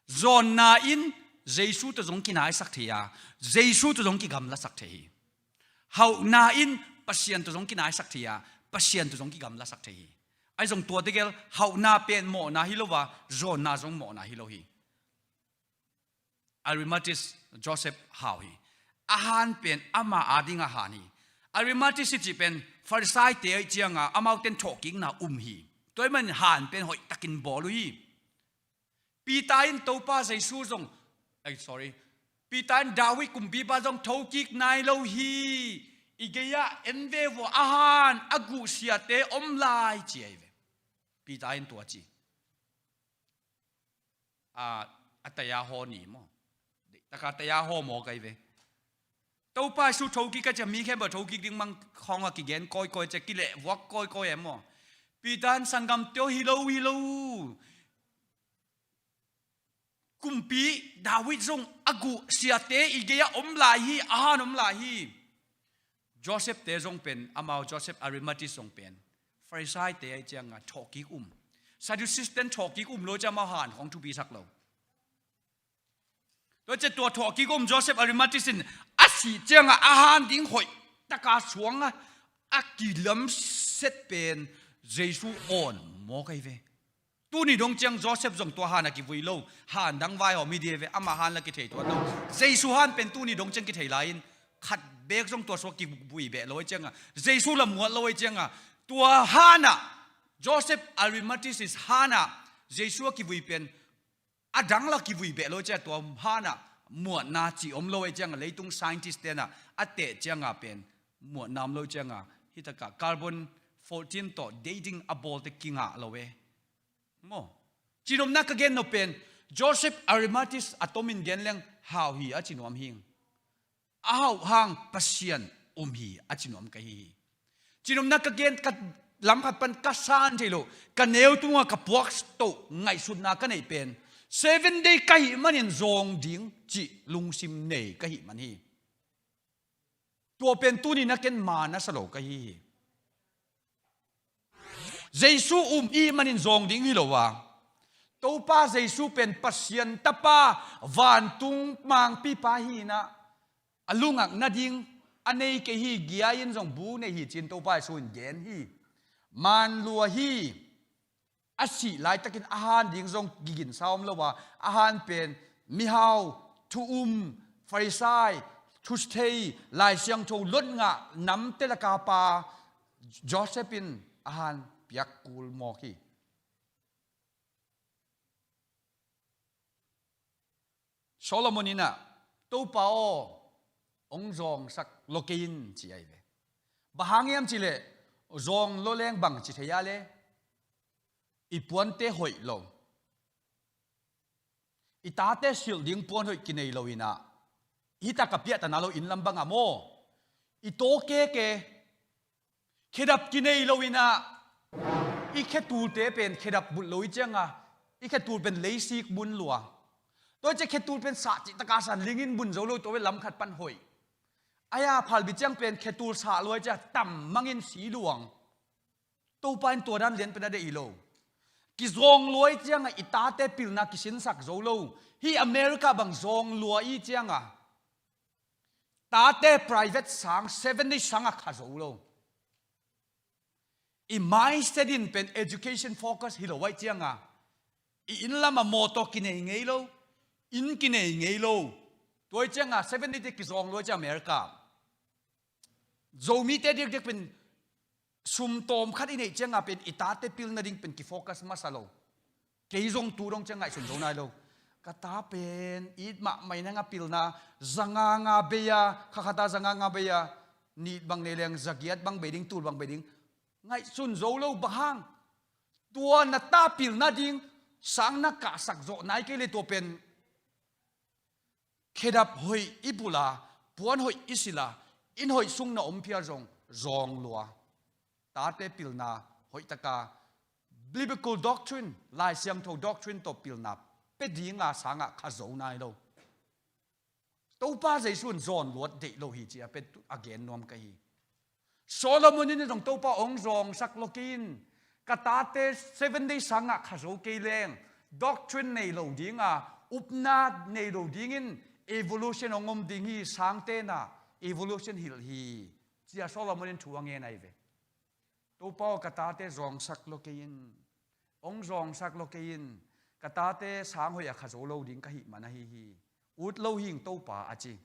Zawnna in Jesu tawh zong kinaisak thei a, Jesu tawh zong kigamlasak thei hi. Hauhna in Pasian tawh zong kinaisak thei a, Pasian tawh zong kigamlasak thei hi. Ai zong tua tegel hauhna pen mawhna hi lo a, zawnna zong mawhna hi lo hi. Arimathea Joseph hau hi. A han pen ama adinga han hi. Arimathea i cih pen Pharisai te ahi cianga amauten thawhkikna um hi. Tua ahih manin han pen hoih takin bawl uh hi. Peter in Topa Jesu zong, ai, sorry, Peter in David kumpipa zong thokik nai lo hi. I gei-ah en ve vua, a han a guh siate om lai ci ahi ve. Peter in tua ci. A, a taya haw ni maw? Taka taya haw maw kai ve. Topa Jesu thokik ka cia mi khempeuh thokik ding mang khawng a kigen kawikawi cia, kileh vuak kawikawi e maw? Peter in sanggamte aw hi lo, hi lo. Kumpi David zong a guh siate i gei-ah om lai hi, a han om lai hi. Joseph te zong pen, amau Joseph Arimathea zong pen Pharisai te ahi cianga thawhkik um. Sadducees ten thawhkik um lo cia amau han khawng thupisak lo. Tua cia tua thawhkik um Joseph Arimathea in a sih cianga a han ding hoih taka suanga a kilamset pen Jesu awn maw kai ve. Tuni dong ciang Joseph zong tua han a kivui lo, han dang vaihawm hi ding ve, ama han la kithei tuan lo. Jesu han pen tuni dong ciang kithei lai-in, khat bek zong tua sua kivui beh lo ahi cianga, Jesu la muat lo ahi cianga, tua han ah, Joseph Arimathea han ah Jesu a kivui pen a dang la kivui beh lo ahi cianga, tua han ah muatna cih om lo ahi cianga, leitung scientist tenah a teh cianga pen muah nam lo cianga, hitakah carbon fourteen tawh dating a bawlte kingah lo e. Maw? Cinopna ka gen nop pen, Joseph Arimathea a tomin gen leng hau hi a ci nuam hing. A hauh hang Pasian um hi a ci nuam ka hi hi. Cinopna ka gen, ka lamkhat pan ka san thei lo, ka neu tunga ka puak toh ngaihsutna ka neih pen, Seven Day ka hih manin zawng ding cih lungsim nei ka hih man hi. Tua pen tuni na ken maan a sa lo ka hi hi. Jesu um i hih manin zawng ding hi lo a, Topa Jesu pen Pasian Tapa, vantung mangpipa hi-in ah, a lungak nading a nei kei hi, gia-in zong bu nei hi ci-in Topa Jesu in gen hi. Maan lua hi. A sih laitakin a han ding zong kiginsa om lo a, a han pen mihau, thu um, Farisai, thuthei, Lai Siangtho lot ngah namte laka pa Joseph in a han piak kul mawk hi. Solomon in ah, "Topa aw, hong zawngsak lua kei in," ci ahi ve. Bang hang hiam cih leh, zawng lua leng bang ci thei a le, i puante hoih lo, i tate silh ding puan hoih kinei lo in ah, hih tak a piahtana lo inn lam bang ah maw, i tawkek e, khedap kinei lo in ah, i khetulte pen khedap bulh lo i cianga, i khetul pen leisik mun lua. Tua i ciah khetul pen sah cihtaka san lingin bun zo lo, tua pen lamkhat pan hoih. Ahi a phalbi ciang pen khetul sah lua i ciah tam mangin si luang. Topa in tua dan lian pen a deih hi lo. Kizawng lua i cianga i tate pilna kisinsak zo lo. Hih America bang zawng lua i cianga, tate private sang, Seven Day sanga kha zo lo. I mindset in pen education focus hi lo ahih cianga, i inn lama mawtaw kinei ngei lo, inn kinei ngei lo. Tua ahih cianga Seven Day te kizawng lua i ciah America. Zomite diakdiak pen sum tawm khat i neih cianga pen i tate pilna ding pen kifocus masa lo. Kei zong tu dong ciang ngaihsun zo nai lo. Ka ta pen it mahmah in hang a pilna, za nga nga bei a, kha khat a za nga nga bei a, nih bang nei leng za giat bang bei ding, tul bang bei ding. Ngaihsun zo lo, bang hang? Tua na ta pilna ding sang na kahsak zawh nai kei le tua pen khedap hoih i bulh a, puan hoih i silh a, inn hoih sung na om phial zong zawng lua. Tate pilna hoihtaka, biblical doctrine, Lai Siangtho doctrine tawh pilna pia dinga sangah kha zo nai lo. Topa Jesu in zawn luat deih lo hi ci-a pen a gen nuam ka hi. Solomon in zong Topa hong zawngsak lua kei in, ka tate Seven Day sangah kha zo kei leng, doctrine nei lo dinga, upna nei lo dingin evolution hong om ding hi, sangte na evolution hilh hi, ci-a Solomon in thu a ngen ahi ve. Topa aw, ka tate zawngsak lua kei in, hong zawngsak lua kei in, ka tate sang hoih a kha zo lo ding ka hih man ahi hi. Ut lo hing Topa a ci.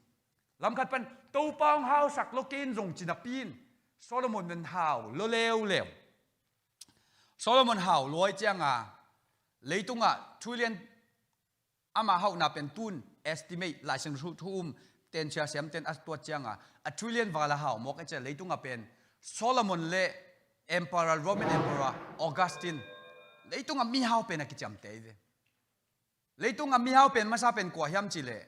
Lamkhat pan Topa hong hausak lua kei in zong ci napi in Solomon pen hau lua leuleu. Solomon hau lua i cianga leitungah trillion, ama hauhna pen tun estimate, Lai Siangtho thu um tensia siamten a tuat cianga a trillion val a hau mawk i ciah leitungah pen Solomon le Emperor, Roman Emperor Augustine, leitungah mihau pen a kiciamteh hi ve. Leitungah mihau pen masa pen kua hiam cihleh,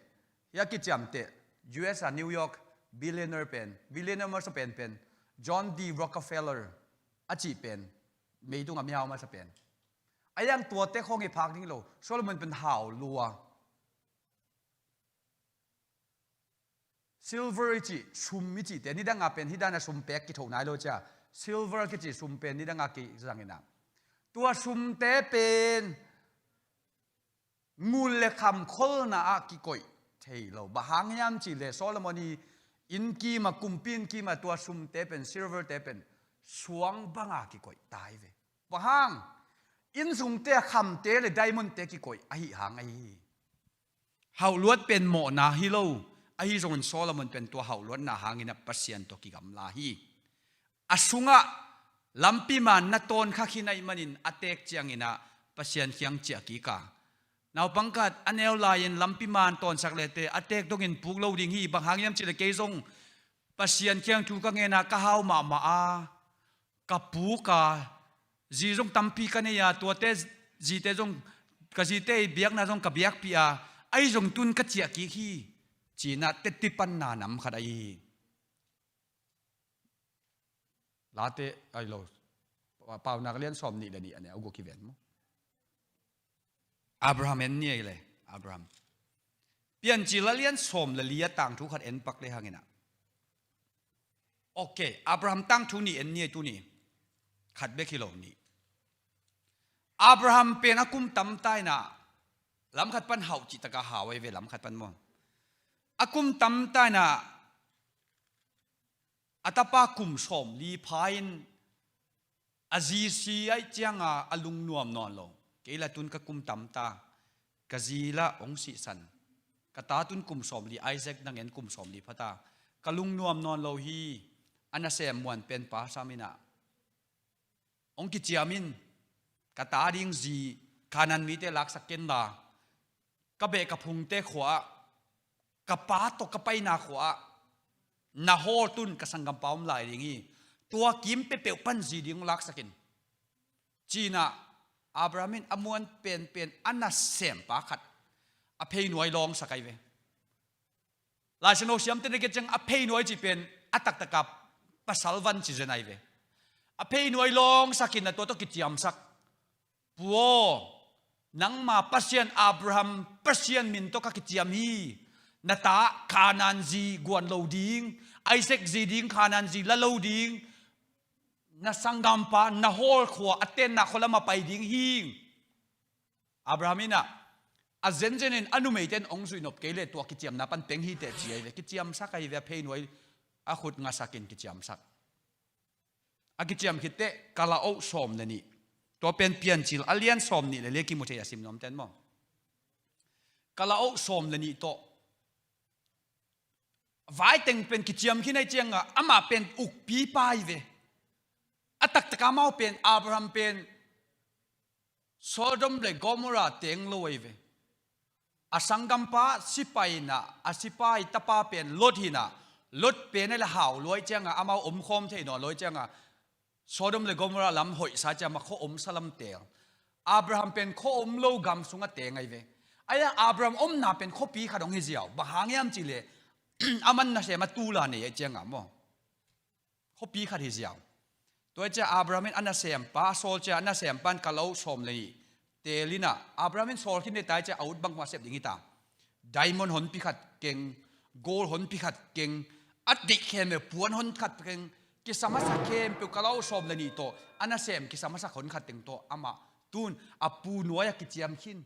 hia kiciamteh, U S a New York billionaire pen, billionaire masa pen pen John D Rockefeller a cih pen, leitungah mihau masa pen. A iang tuate khawng hi phak ding lo, Solomon pen hau lua. Silver i cih, sum i cihte, nidanga pen hih dana sum pek kithoh nai lo cia. Silver kici sum pen nidanga kizang inah, tua sumte pen ngul le kham kholna ah kikoih thei lo. Bang hang hiam cihleh Solomon i inn kima, kumpi inn kima tua sumte pen, silverte pen suang banga kikoih tai ve. Bang hang? Inn sungte a khamte le diamondte kikoih ahi hang ahi hi. Hauhluat pen mawhna hi lo, ahi zongin Solomon pen tua hauhluatna hangin a Pasian tawh kigamla hi. A sungah lampi man na tawn kha khin ahih manin a teek ciangin ah Pasian kiang ciah kik a. Naupang khat a neu lai-in lampi man tawnsak lete a teek dongin puk lo ding hi, bang hang hiam cihleh kei zong Pasian kiang thu ka ngen a, ka hau mahmah a, ka puk a, zi zong tampi ka nei a, tuate zite zong, ka zite i biakna zong ka biakpih a, ahi zong tun ka ciah kik hi, ci-in ah teci panna nam khat ahi hi. Late, ai lo, Paunak lian sawm nih le nih a neu guk hi ven maw? Abraham en ni ei le, Abraham. Piancil a lian sawm le li a tangthu khat en pak le hang in ah. Ok, Abraham tangthu nih en ni ei tuni. Khat bek hi lo nih. Abraham pen a kum tamta in ah, lam khat pan hauh cih tak a hau ahi ve, lam khat pan maw. A kum tamta in ah, a tapa kum sawmli pha in, a zi si ahih ciang a, a lungnuam nawn lo. Kei la tun ka kum tamta, ka zi la hong sihsan, ka ta tun kum sawmli, Isaac nang en kum sawmli phata, ka lungnuam nawn lo hi. A nasem muan pen Pa Sam in ah, hong kiciam in, ka ta ding zi Kanaan mite laksak ken la, ka beh ka phungte khua ah, ka pa tawh ka paina khua ah, Nahor tun ka sanggampa om lai ding hi. Tua kim peuhpeuh pan zi ding hong laksak in, ci-in ah Abraham in a muan penpen a nasempa khat a pheinuai lawngsak ahi ve. Lai Siangtho siamte na gen ciang a pheinuai cih pen a taktak a pasal van ci zen ahi ve. A pheinuai lawngsak in ah tua tawh kiciamsak. Pu aw, nangma Pasian, Abraham Pasian min tawh ka kiciam hi. Na ta Kanaan zi guan lo ding, Isaac zi ding Kanaan zi la lo ding, na sanggampa Nahor khua a tenna khua lam ah pai ding hi. Abraham in ah, a zenzen in a numeite in hong zuih nop kei leh tua kiciamna pan peng hi teh ci ahi ve. Kiciamsak ahi ve, a pheinuai a khut ngasak in kiciamsak. A kiciam khit teh, Kalaoh sawm le nih. Tua pen Piancil a lian sawm nih le li a kimu thei a sim nuam ten maw. Kalaoh sawm le nih tawh. Vaiteng pen kiciam khin ahih ciang a, amah pen ukpipa ahi ve. A taktak a amau pen, Abraham pen, Sodom le Gomorrah teng lo ahi ve. A sanggampa sipai in ah, a sipai tapa pen Lot hi in ah, Lot pen a le hau lua ahih ciang a, amau omkhawm thei nawn lo ahih ciang a, Sodom le Gomorrah lam hoihsa ciang a, khua omsa lam teng. Abraham pen khua om lo gam sung a teng ahi ve. Ahi a Abraham omna pen khuapi khat hong hi ziau. Bang hang hiam cih leh, aman nasem a tul a nei ahih ciang a maw. Khuapi khat hi ziau. Tua ahih ciang Abraham in a nasempa a sawl ciang, a nasempa in Kalaoh sawm le nih teel in ah, Abraham in sawl khin ding ta ahih ciang a ut bang hong a sep ding hi ta. Diamond honpi khat keng, gold honpi khat keng, a deih khempeuh puan hon khat keng, kisam a sak khempeuh Kalaoh sawm le nih tawh, a nasem kisam a sak hon khat teng tawh, amah tun a pu nuai ah kiciam khin.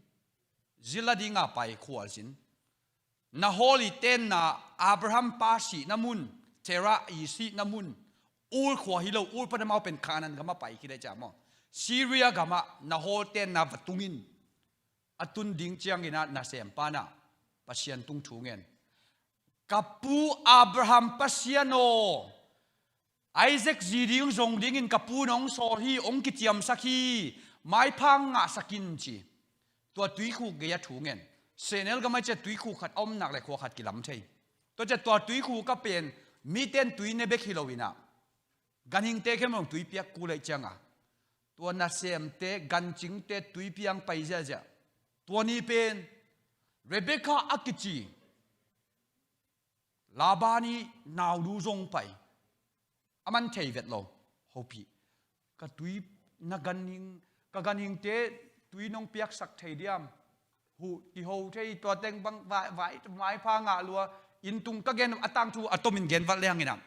Zi la ding a pai khualzin. Nahor i tenna, Abraham pa sihna mun, Terah i sihna mun, Ur khua hi lo, Ur pan amau pen Kanaan gam ah pai khit ahih ciang maw. Syria gam ah Nahor tenna va tung in, a tun ding ciangin ah nasempa in ah Pasian tung thu ngen. Ka pu Abraham Pasian aw, Isaac zi ding zong dingin ka pu in hong sawl hi, hong kiciamsak hi, maipha ngahsak in ci. Tua tuikhuk gei ah thu ngen. Sehnel gam ah ciang tuikhuk khat a om nak leh khua khat kilam thei. Tua ciang tua tuikhuk ah pen mite in tui ne bek hi lo in ah, ganhingte khempeuh tui piak kul ahih ciang a, tua nasemte, gancingte tui piang pai ziahziah. Tua ni pen Rebekah a kici Laban i naunu zong pai. A man thei vet lo. Hopih, ka tui na ganhing, ka ganhingte tui nong piaksak thei diam? Huh, kiho thei, tua teng bang vai, vai, maipha ngah lua. Inn tung ka gen a tangthu a tomin gen vat leng in ah,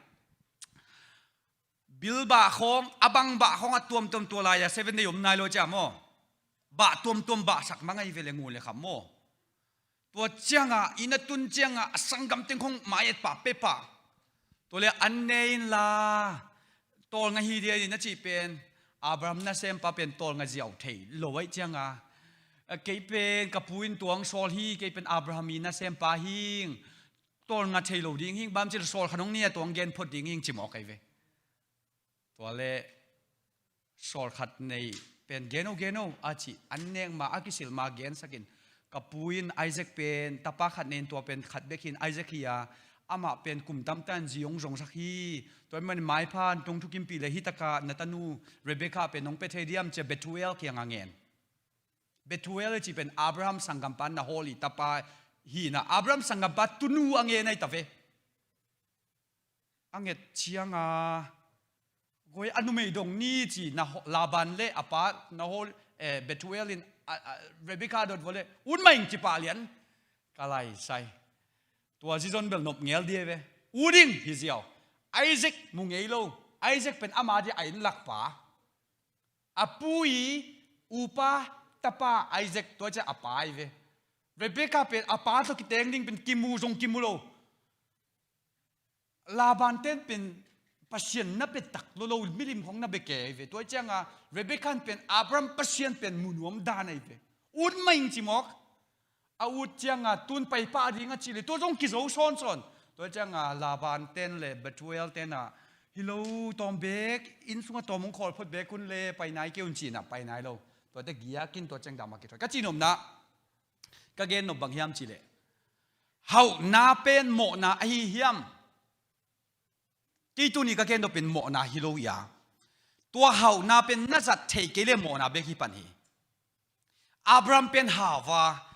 bilbah khawng, a bangbah khawng a tuamtuam, tua lai-a Seventh Day om nai lo ciang maw. Bah tuamtuam bahsak mang ahi ve le, ngun le kham maw. Tua ciang a, inn a tun ciang a, a sanggam teng khawng mai-et pah, pia pah. Tua leh an ne inla, tawlnga hi ding hi na cih pen, Abraham nasempa pen tawlnga ziau thei lo ahih ciang a, kei pen ka pu in tua hong sawl hi, kei pen Abraham i nasempa hing, tawlnga thei lo ding hing, bang hiam cih leh sawl khat hong nei a tua hong gen phot ding hing ci mawk ahi ve. Tua leh sawl khat nei pen gen o, gen o a cih, an nek ma, a kisil ma gensak in, ka pu in Isaac pen tapa khat nei in, tua pen khat bek hi in, Isaac hi a, Amah pen kum tamtakin zi hong zongsak hi. Tua ahih manin maipha tung thukimpih le, hi takah na tanu Rebekah pen nong pia thei diam ci-a Bethuel kiangah ngen. Bethuel i cih pen Abraham sanggampa Nahor i tapa hi-in ah, Abraham sanggampa tunu a ngen ahi ta ve. A nget ciangin, koi, a numei dong ni ci, Nahor, Laban le a pa Nahor, eh, Bethuel in, a, a, Rebekah dot vua le, ut mah ing ci pah lian. Ka laisai. Tua zizon bel nop ngel ding hi ve. Ut ing hi ziau. Isaac mu ngei lo. Isaac pen ama dia a inn lakpa. A pu i upa tapa Isaac, tua ciang a pa hi ve. Rebekah pen a pa tawh kiteng ding pen kimu zong kimu lo. Laban ten pen Pasian na bia tak lua lo, milim khawng na bia kei hi ve. Tua ciangin Rebekah pen Abraham Pasian pen mu nuam dan ahi ve. Ut mah ing ci mawk. A ut ciangin tun pai pah ding a cih leh, tua zong kizo sawnsawn. Tua ciangin Laban ten le Bethuel ten ah, hi lo, tawm bek, inn sungah tawm hong khawl phot bek un le, pai nai kei un ci-in ah, pai nai lo. Tuate giakin tua ciang dam a kithuai. Ka cihnopna, ka gen nop bang hiam cih leh, hauhna pen mawhna ahi hiam? Kei tuni ka gen nop pen mawhna hi lo hi a. Tua hauhna pen na zat theih kei leh mawhna bek hi pan hi. Abraham pen hau a,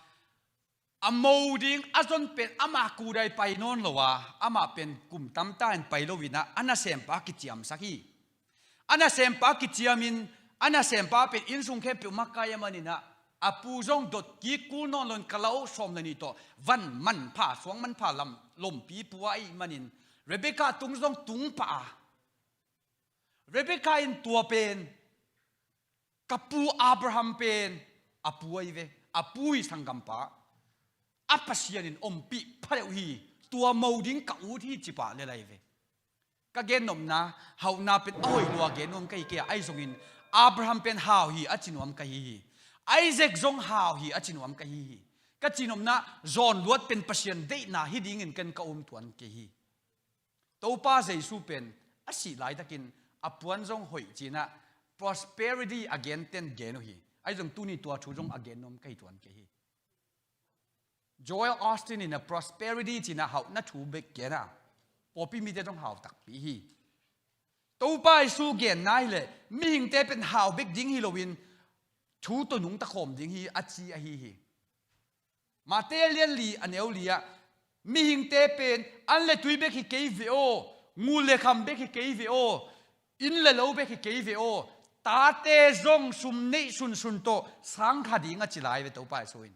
a mo ding a zon pen amah kudai pai nawn lo a, amah pen kum tamtakin pai lo-in ah, a nasempa kiciamsak hi. A nasempa kiciamin, a nasempa pen inn sung khempeuh makai ahih manin ah, a pu zong dot kik kul nawn loin, ka lau sawm le nih tawh van manpha, suang manpha lam lompi pua ahih manin, Rebekah tung zong tung pah a. Rebekah in tua pen, ka pu Abraham pen a pu ahi ve, a pu i sanggampa, a Pasian in ompih pha deuh hi, tua mo ding ka ut hi ci pah lel ahi ve. Ka gen nopna, hauhna pen a hoih lua gen nuam ka hi kei a, ahi zongin Abraham pen hau hi a ci nuam ka hi hi. Isaac zong hau hi a ci nuam ka hi hi. Ka cihnopna, zawnluat pen Pasian deihna hi dingin ken ka um tuan kei hi. Topa Jesu pen a sih laitakin a puan zong hoih ci-in ah, prosperity a genten gen uh hi. Ahi zong tuni tua thu zong a gen nuam ka hi tuan kei hi. Joel Osteen in a prosperity ci-in ah hauhna thu bek gen a, pawlpi mite zong hau takpi hi. Topa Jesu genna hi leh, mihingte pen hau bek ding hi loin, thu tawh nungta khawm ding hi a ci ahi hi. Matthai a lian li a neu li ah, mihingte pen an le tui bek hi kei ve aw, ngul le kham bek hi kei ve aw, inn le lo bek hi kei ve aw, tate zong sum neih sunsun tawh sang kha ding a ci lai ve Topa Jesu in.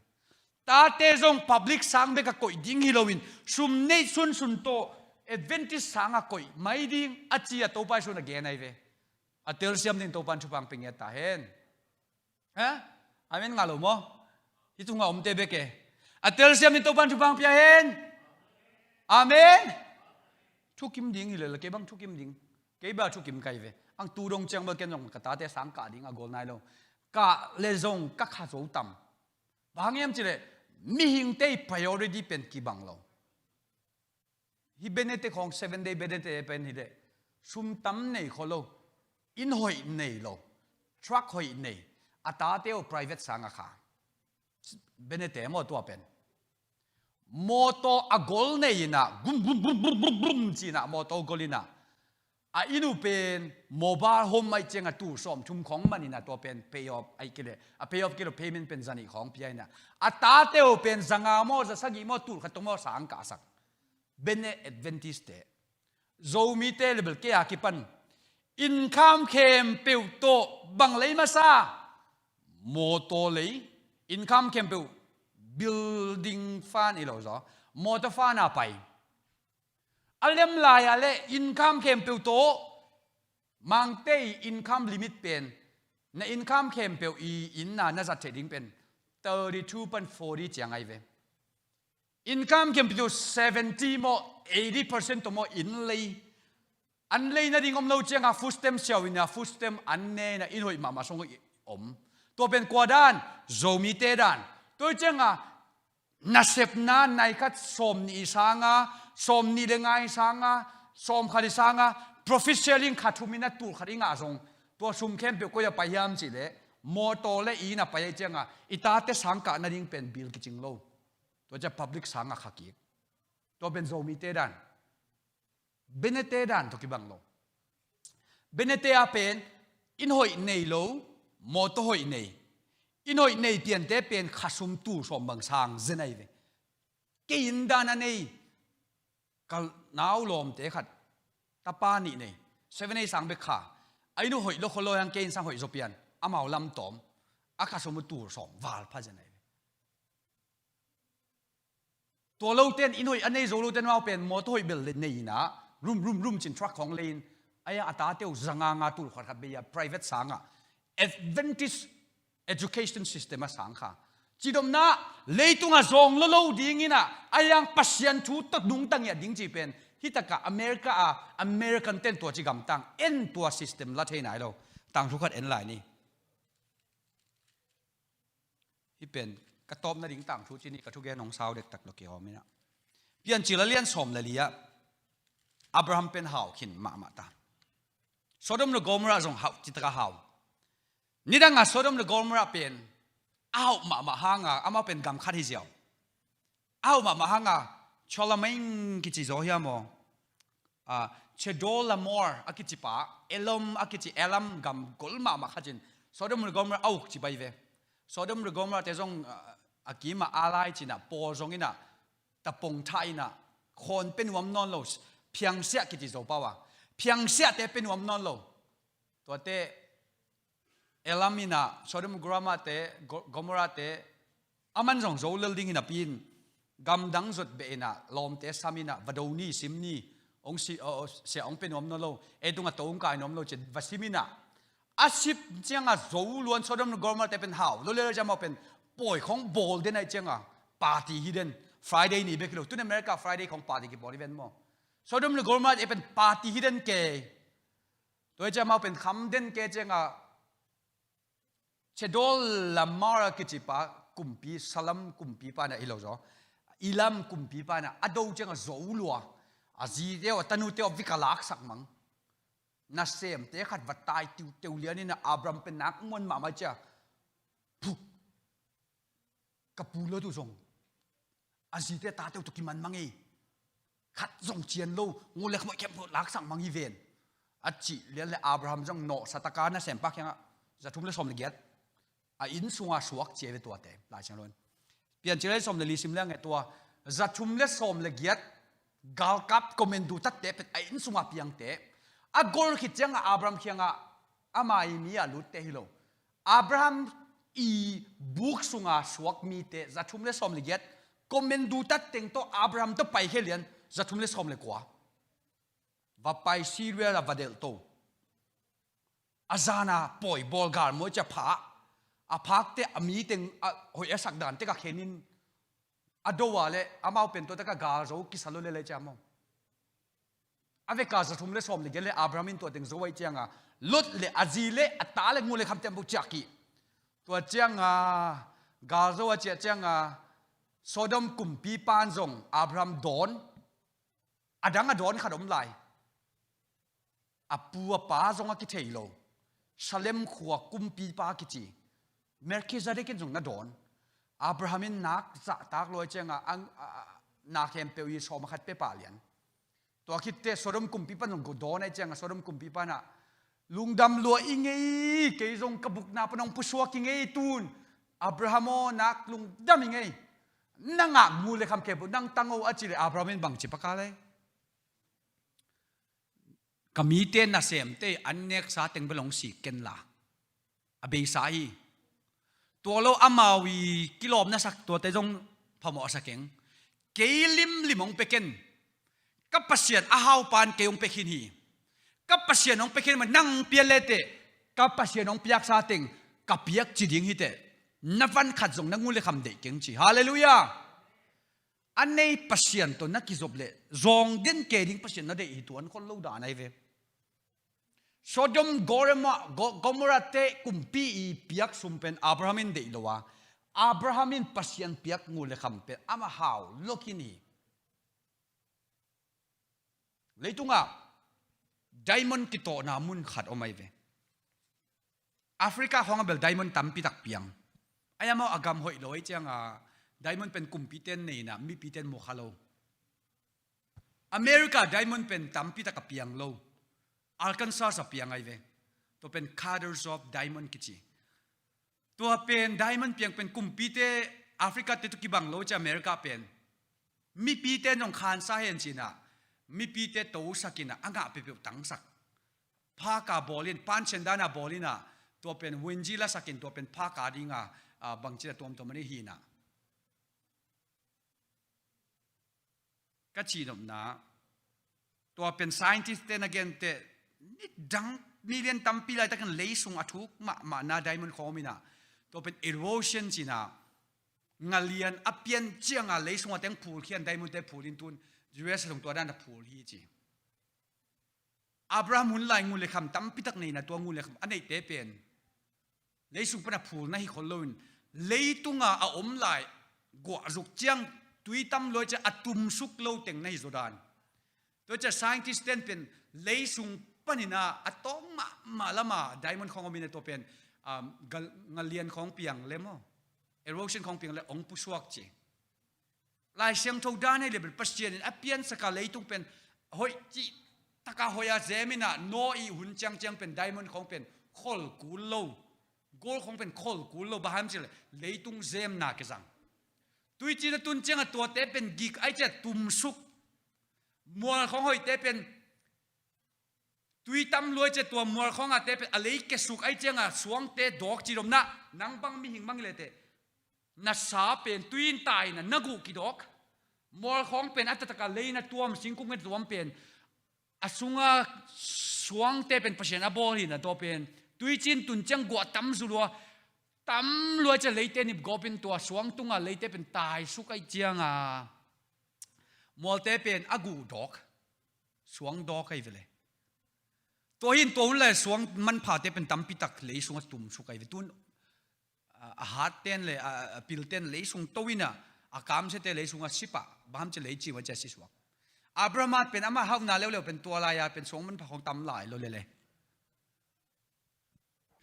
Tate zong public sang bek a koih ding hi loin, sum neih sunsun tawh Adventist sang a koih mai ding a ci a Topa Jesu in a gen ahi ve. A telsiam ding Topa in thupha pia ngiat ta hen. Ha? Amen ngah lo maw? Hih tungah omte bek e. A telsiam ding Topa in thupha pia hen. Amen. Thukim ding hi lel a, kei bang thukim ding. Kei bang thukim ka hi ve. Ang tu dong ciang bel ken zong ka tate sang kah ding a gol nai lo. Kah le zong ka kha zo tam. Bang hang hiam cih leh, mihingte i priority pen kibang lo. Hih Bennett te khawng, Seven Day Bennett te pen hi leh, sum tam nei khol lo, inn hoih nei lo, truck hoih nei, a tate uh private sang a kha. Bennett te maw tua pen. Mawtaw a gol nei in ah, gum, gum, gum ci-in ah, mawtaw gol in ah. A inn uh pen mobile home ahih ciangin tul sawmthum khawng man in ah, tua pen pay off ahih kei leh, a pay off kei lo, payment pen za nih khawng pia in ah. A tate uh pen za nga maw, za sagih maw, tul khat tawh maw sang kahsak. Bennett Adventist te. Zomite le bel kei a kipan, income khempeuh tawh bang lei masa? Mawtaw lei. Income khempeuh, building fund hi lo zaw, mawtaw fund a pai. A lem lai-a le income khempeuh tawh, Mangte i income limit pen, na income khempeuh i inn na na zat theih ding pen thirty-two pan forty ciang ahi ve. Income khempeuh tawh seventy maw, eighty percent tawh maw, inn lei. An lei nading om lo ciangin food stamp siau in ah, food stamp an ne in ah, inn hoih mahmah sung i om. Tua pen kua dan? Zomite dan. Tua hi ciangin nasepna nai khat sawmnih i sang a, sawmnih le nga i sang a, sawmkhat i sang a, profit sharing kha thum in ah, tul khat i ngah zong, tua sum khempeuh koi ah pai hiam cih leh, mawtaw le inn ah pai ahih ciangin i tate sang kah nading pen bill kicing lo. Tua ciang public sang a kha kik. Tua pen Zomite dan. Benete dan tawh kibang lo. Benete a pen inn hoih nei lo, mawtaw hoih nei. Inn hoih nei piante pen khasum tul sawm bang sang zen ahi ve. Kei inn dan a nei, ka nau lawmte khat, tapa nih nei, seven eight sang bek kha. A inn uh hoih lo khol lo hiang, kei inn sang hoih zaw pian, amau lam tawm. A khasum uh tul sawm val pha zen ahi ve. Tua lote in inn hoih a nei zo lote in amau pen mawtaw hoih bel le nei inah, rum rum rum cin truck khawng lei in, a ia a tate uh za nga nga tul khat khat bei a private sangah, Adventist education system a sang kha. Cidamna leitungah zawng lo lo ding inah, a ia Pasian thu tawh nungta ngiat ding ci pen, hi takah America a American ten tua ci gamtang en, tua system la thei nai lo. Tangthu khat en lai ni. Hi pen ka tawpna ding tangthu ci ni, ka thugen hong sau dektak lo kihawm inah. Piancil a lian sawm le li ah Abraham pen hau khin mahmah ta. Sodom le Gomorrah zong hau, citaka hau. Nidanga Sodom le Gomorrah pen a hauh mahmah hanga, amau pen gam khat hi ziau. A hauh mahmah hanga, Chedorlaomer kici zaw hiam aw? Ah, Chedorlaomer a kici pa, Elam a kici, Elam gam gol mahmah khat in Sodom le Gomorrah a uk ci bai ve. Sodom le Gomorrah te zong, ah, a kima a lai cinah, pawl zong inah, tapong thah inah, khawn pe nuam nawn lo, phiangsiah kici zo pau a, phiangsiahte pe nuam nawn lo. Tuate Elam inah, Sodom Gomorrah te, Go-, Gomorrah te, a man zong zo lel ding inah pi in, gamdang zot beh inah, lawmte sam inah, va do ni, sim ni, hong si, aw, aw, sia hong pe nuam nawn lo, ei tungah to hong kai nuam lo, ci va sim inah. A sip ciangah zo luan Sodom le Gomorrah te pen hau lo lel ciang amau pen pawi khawng bawl den ahi ciangah, party hi den, Friday ni bek hi lo, tun America Friday khawng party kibawl hi ven maw. Sodom le Gomorrah te pen party hi den kei. Tua hi ciang amau pen kham den kei ciangah, Chedorlaomer a kici pa kumpi, Salem kumpipa inah hi lo zaw, Elam kumpipa inah a do ciangah zo lua. A zite aw, a tanute aw, vik a laksak mang. Nasemte khat va tai tiuteu lian inah Abraham pen nak muan mahmah cia. Puh. Ka pu lo tu zong a zite tate uh tawh kiman mang ei. Khat zong cian lo, ngul le khamawh khempeuh laksak mang hi ven, a cih lian le Abraham zong nawhsa taka nasempa kiangah za thum le sawm le giat a inn sunga suak cia ve tuate, Lai Siangtho in. Piancil a lian sawm le li sim leng e, tua za thum le sawm le giat galkap, commando tatte pen a inn sunga piangte, a gol khit ciangah Abraham kiangah ama ii mi a lutte hi lo. Abraham ii buk sunga suak mite za thum le sawm le giat, commando tat teng tawh Abraham tawh paikhia lian za thum le sawm le kua. Va pai Syria ah va delh to. A zana pawi bawl galmawi cia pha. A phakte a mi teng a hoih a sak dan tek a khenin a do a le amau pen tua taka galzo kisa lo le lai cia maw. A veka za thum le sawm le giat le Abraham in tua teng zo ahi cianga, Lot le a zi le a ta le ngul le khamte buh ciah kih. Tua cianga galzo a ciah cianga Sodom kumpipan zong Abraham dawn, a dang a dawn khat om lai. A pu a pa zong a kithei lo. Salem khua kumpipa kici Melchizedek in zong na dawn. Abraham in nak zahtak lo ahi cianga, a, a, a, na khempeuh i sawm a khat pia pah lian. Tua khitte Sodom kumpipan zong dawn ahi cianga, Sodom kumpipan ah, lungdam lua i ngei, kei zong ka bukna pan hong pusuak i ngei tun. Abraham aw, nak lungdam i ngei. Nang a ngul le kham khempeuh nang tang o a ci le Abraham in bangci paka lei. Ka mite nasemte an neksa teng bel hong sik ken la, a beisa hi. Tua lo amau i kilawmna sak tuate zong phamawh a sa keng. Kei limlim hong pia ken. Ka Pasian a haupan kei hong pia khin hi. Ka Pasian hong pia khin mah nang pia leteh, ka Pasian hong piaksa teng ka piak ci ding hiteh. Na van khat zong na ngul le kham deih keng ci. Halleluiah. A nei Pasian tawh na kizop leh zawng den kei ding Pasian na deih hi tuan khol lo dan ahi ve. Sodom, Gomorrah, Go-, Gomorrah te kumpi i piak sum pen Abraham in deih lo a, Abraham in Pasian piak ngul le kham pen amah hau lo khin hi. Leitungah diamond kitawhna mun khat om ahi ve. Africa khawng a bel diamond tampi tak piang. Ai amau a gam hoih lo ahi cianga diamond pen kumpite in neina, mipite in mukha lo. America diamond pen tampi tak a piang lo. Arkansas a piang ahi ve. Tua pen Carter's Hole diamond kici. Tua pen diamond piang pen kumpite Africa te tawh kibang lo ci America pen. Mipite zong khansa hen ci-in ah, mipite tosak in ah, a ngah peuhpeuh tangsak. Phaka bawl in, pancian dan a bawl in ah, tua pen wenji lasak in, tua pen phaka ding a, a, bangci a tuamtuam a nei hi in ah. Ka cih nopna, tua pen scientist te na gen teh, nidang million tampi laitakin leisung a thuk mahmahna diamond khawng om in ah, tua pen erosion ci-in ah, ngalian a pian ciang a leisung a teng phul khian diamond te phul in tun, U S a zong tua dan a phul hi ci. Abraham hun lai ngun le kham tampi tak nei in ah, tua ngun le kham a neihte pen leisung pan a phul na hi khol lo in, leitung a a om lai guah zuk ciang tui tam lua ciang a tumsuk lo teng na hi zaw dan. Tua ciang scientist ten pen leisung panin ah a tawng mahmah lam a diamond khawng om in ah, tua pen, um, gal-, ngalian khawng piang le maw, erosion khawng piang le hong pusuak ci. Lai Siangtho dan hi le pen Pasian in a piansak a leitung pen hoih cih tak a hoih a zem in ah, Noah hun ciangciang pen diamond khawng pen khol kul lo, gold khawng pen khol kul lo, bang hang hiam cih leh leitung zemna kizang. Tuiciin a tun ciang a tuate pen gik ahih ciang tumsuk. Mual khawng hoihte pen tui tam lua ciang tua mual khawng a te pen a lei kiasuk ahih ciang a suangte dawk ci dom na, nang bang mihing bang hi le teh, na sa pen tui in tai in ah na guh kidawk. Mual khawng pen a taktak a lei na tuam, singkung in tuam pen a sung a suangte pen Pasian a bawl hi in ah, tua pen tuiciin tun ciang guah tam zu lua, tam lua ciang leite nip gawp in tua suang tung a leite pen taisuk ahih ciang a mualte pen a guh dawk. Suang dawk ahi ve le. Tua hi in tua hun lai suang manphate pen tampi tak leisung a tumsuk ahi ve. Tun, a, a hat ten le, a, a pil ten leisung to in ah, a kamsiate leisung a si pah, bang hang hiam cih leh lei cim a ciang si suak. Abraham pen amah hauhna leuleu pen tua lai a pen suang manpha khawng tam lai lo le le.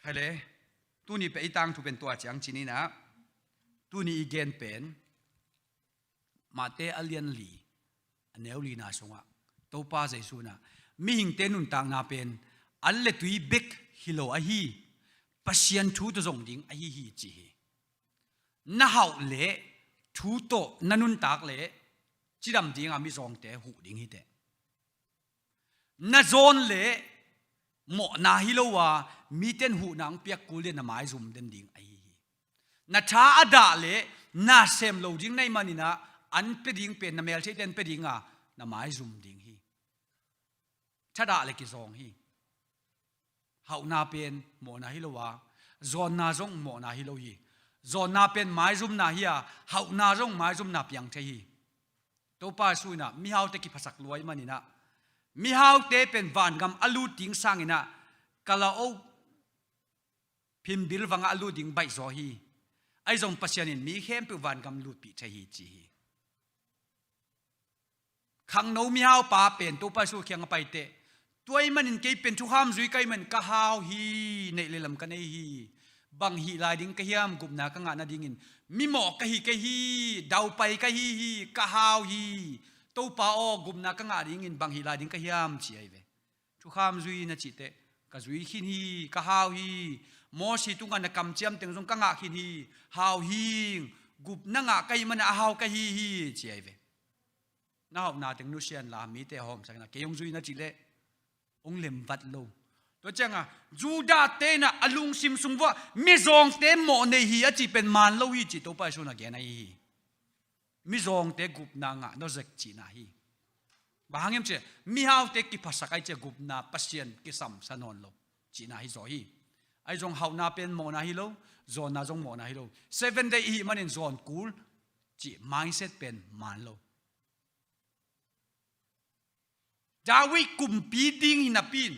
Khai le, tuni pen i tangthu pen tua ciang ci ni in ah, tuni i gen pen, Mate a lian li, a neu lina sungah, Topa Jesu in ah, mihingte nuntakna pen, an le tui bek hi lo ahi, Pasian thu tawh zong ding ahi hi ci hi. Na hauh leh, thu tawh na nuntak leh, cidam ding a mizawngte huh ding hi teh. Na zawn leh mawhna hi lo a, mite in huhna hong piak kul leh na maizum den ding ahi hi. Na tha a dah leh na sem lo ding na hih manin ah, an pia ding pen, na meltheihte an pia ding a, na maizum ding hi. Thadah leh kizawng hi. Hauhna pen mawhna hi lo a, zawnna zong mawhna hi lo hi. Zawnna pen maizumna hi a, hauhna zong maizumna piang thei hi. Topa Jesu in ah, mihaute kiphasak lua ahih manin ah, mihaute pen vangam a lut ding sangin ah, Kalaho phimbil vangah a lut ding baih zaw hi. Ahi zong Pasian in mi khempeuh vangam lutpih thei hi ci hi. Khangno mihaupa pen Topa Jesu kiang a pai teh, tua ahih manin kei pen thukham zui ka hih manin ka hau hi, neih leh lam ka nei hi. Bang hih lai ding ka hiam, gupna ka ngah nadingin? Mimawh ka hi kei hi, daupai ka hi hi, ka hau hi. Topa aw, gupna ka ngah dingin bang hih lai ding ka hiam, ci ahi ve. Thukham zui na cih teh, ka zui khin hi, ka hau hi. Mosi tungah na kamciam teng zong ka ngah khin hi, hau hi. Gupna ngah ka hih manin a hau ka hi hi, ci ahi ve. Na hauhna teng nusia inla, mite hawmsak inla, kei hong zui na cih leh hong lemvat lo. Tua ciangah Judah-te in ah a lungsim sung vuah mizawngte mawh nei hi a cih pen man lo hi ci Topa Jesu in a gen ahi hi. Mizawngte gupna ngah nawn zek cihna hi. Bang hang hiam cih leh mihaute kiphasak ahih ciang gupna Pasian kisamsa nawn lo cihna hi zaw hi. Ahi zong hauhna pen mawhna hi lo, zawnna zong mawhna hi lo. Seven Day i hih manin zawn kul cih mindset pen man lo. David kumpi ding hi napi in,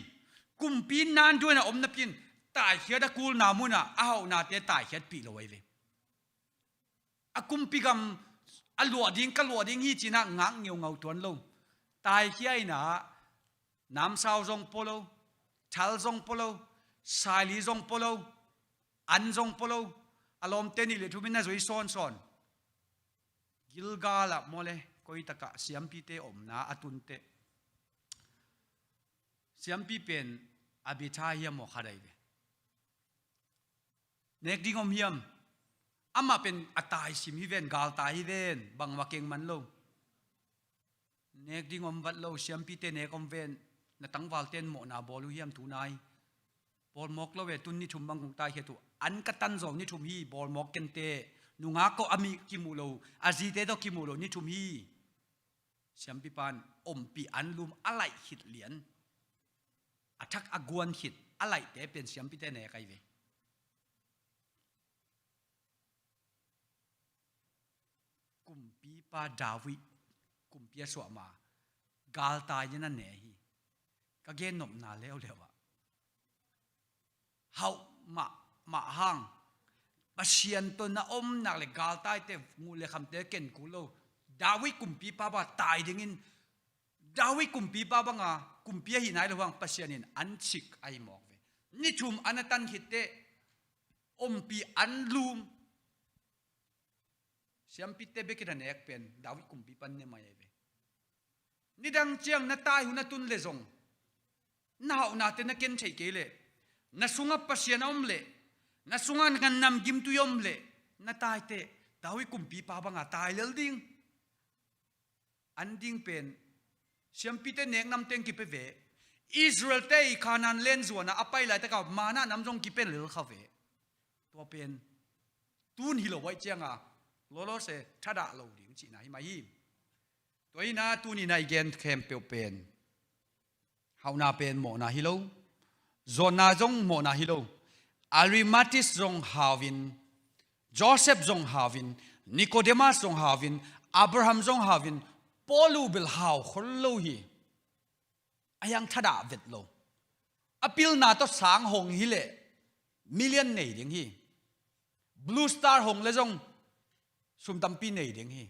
kumpi nanduan a om napi in, taikhiat a kulna munah a hauhnate taikhiatpih lo ahi ve. A kumpi gam a luah ding, ka luah ding hi ci-in ah ngak ngeungau tuan lo. Taikhia in ah namsau zong pua lo, thal zong pua lo, saili zong pua lo, an zong pua lo. A lawmte nih le thum in na zui sawnsawn. Gilgal ah maw le, koitakah siampite omna a tunteh, siampi pen a bia tha hiam maw kha dai ve. Nek ding om hiam? Amah pen a tai sim hi ven, galtai hi ven, bangmah keng man lo. Nek ding om vat lo, siampite nek om ven, na tangvalte in mawhna bawl uh hiam tu nai? Bawlmawk lo ve, tun ni thum bang kong taikhia uh. An ka tan zawh ni thum hi, bawlmawk kente, nungak kawh a mi kimuh lo, a zite tawh kimuh lo ni thum hi. Siampipa in ompih anlum a laih khit lian, a thak a guan khit a laihte pen siampite nek ahi ve. Kumpipa David, kumpi a suah ma, galtai dingin a ne hi. Ka gennopna leuleu ah, hauh mahmah hang, Pasian tawh na om nak leh galtaite, nguh leh khamte ken kul lo. David kumpipa bang tai dingin, David kumpipa banga kumpi ahi nai lo hang Pasian in an cik ahi mawk ve. Ni thum an a tan khitteh, ompih anlum, siampite bekin a nek pen David kumpipa in ne mai ahi ve. Nidang ciang na tai hun a tun leh zong, na hauhnate na ken theih kei leh, na sungah Pasian a om leh, na sungah na namgimtui om leh, na taiteh David kumpipa banga tai lel ding. An ding pen, siampite nek nam teng kipia ve. Israelte i Kanaan land zuan a a pai laitakah manna nam zong kipia lel kha ve. Tua pen tun hi lo ahih cianga, lawlawse thadah lo ding cihna hi mah hi. Tua hi-in ah tuni-in ah i gen khempeuh pen, hauhna pen mawhna hi lo, zawnna zong mawhna hi lo. Arimathea zong hau in, Joseph zong hau in, Nicodemus zong hau in, Abraham zong hau in, Paul uh bel hau khol lo hi. A hiang thadah vet lo. A pilna tawh sang hong hileh million nei ding hi. Blue Star hong leh zong sum tampi nei ding hi.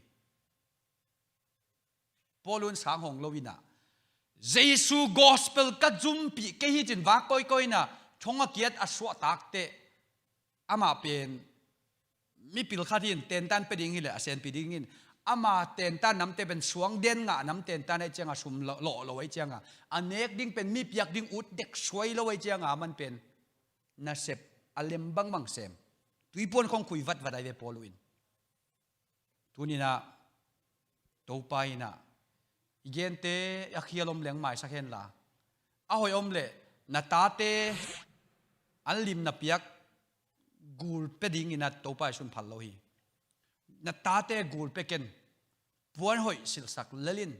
Paul un sang hong lo-in ah, Jesu gospel ka zumpih kei hi ci-in vak kawikawi-in ah thong a kiat a suahtakteh, amah pen mipil khat hi-in tentan pia ding hileh a senpi dingin, ama tentan namte pen suang den ngah nam tentan ahih cianga, sum lawh, lawh lo ahih cianga, a nek ding pen mi piak ding ut dek suai lo ahih cianga, aman pen nasep a lem bangbang sem, tuipuan khong khui vatvat ahi ve Paul uh in. Tuni-in ah Topa in ah i gente a khial om leng maisak hen la, a hoih om leh na tate an limna piak gul pia dingin ah Topa i sunphal lo hi. Na tate gul pia ken, puan hoih silhsak lel in,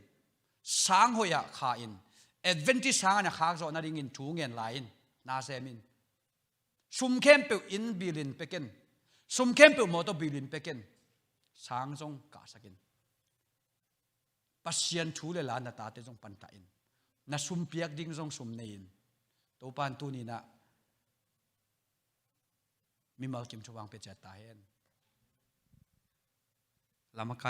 sang hoih ah kha in, Adventist sang ah na khak zawh nadingin thu ngen lai in, na sem in. Sum khempeuh in bilin pia ken. Sum khempeuh mawtaw bilin pia ken. Sang zong kahsak in. Pasian thu le la na tate zong pantah in. Na sum piak ding zong sum nei in. Topa in tuni-in ah mimal kim thupha hong pia ciat ta hen. Lam a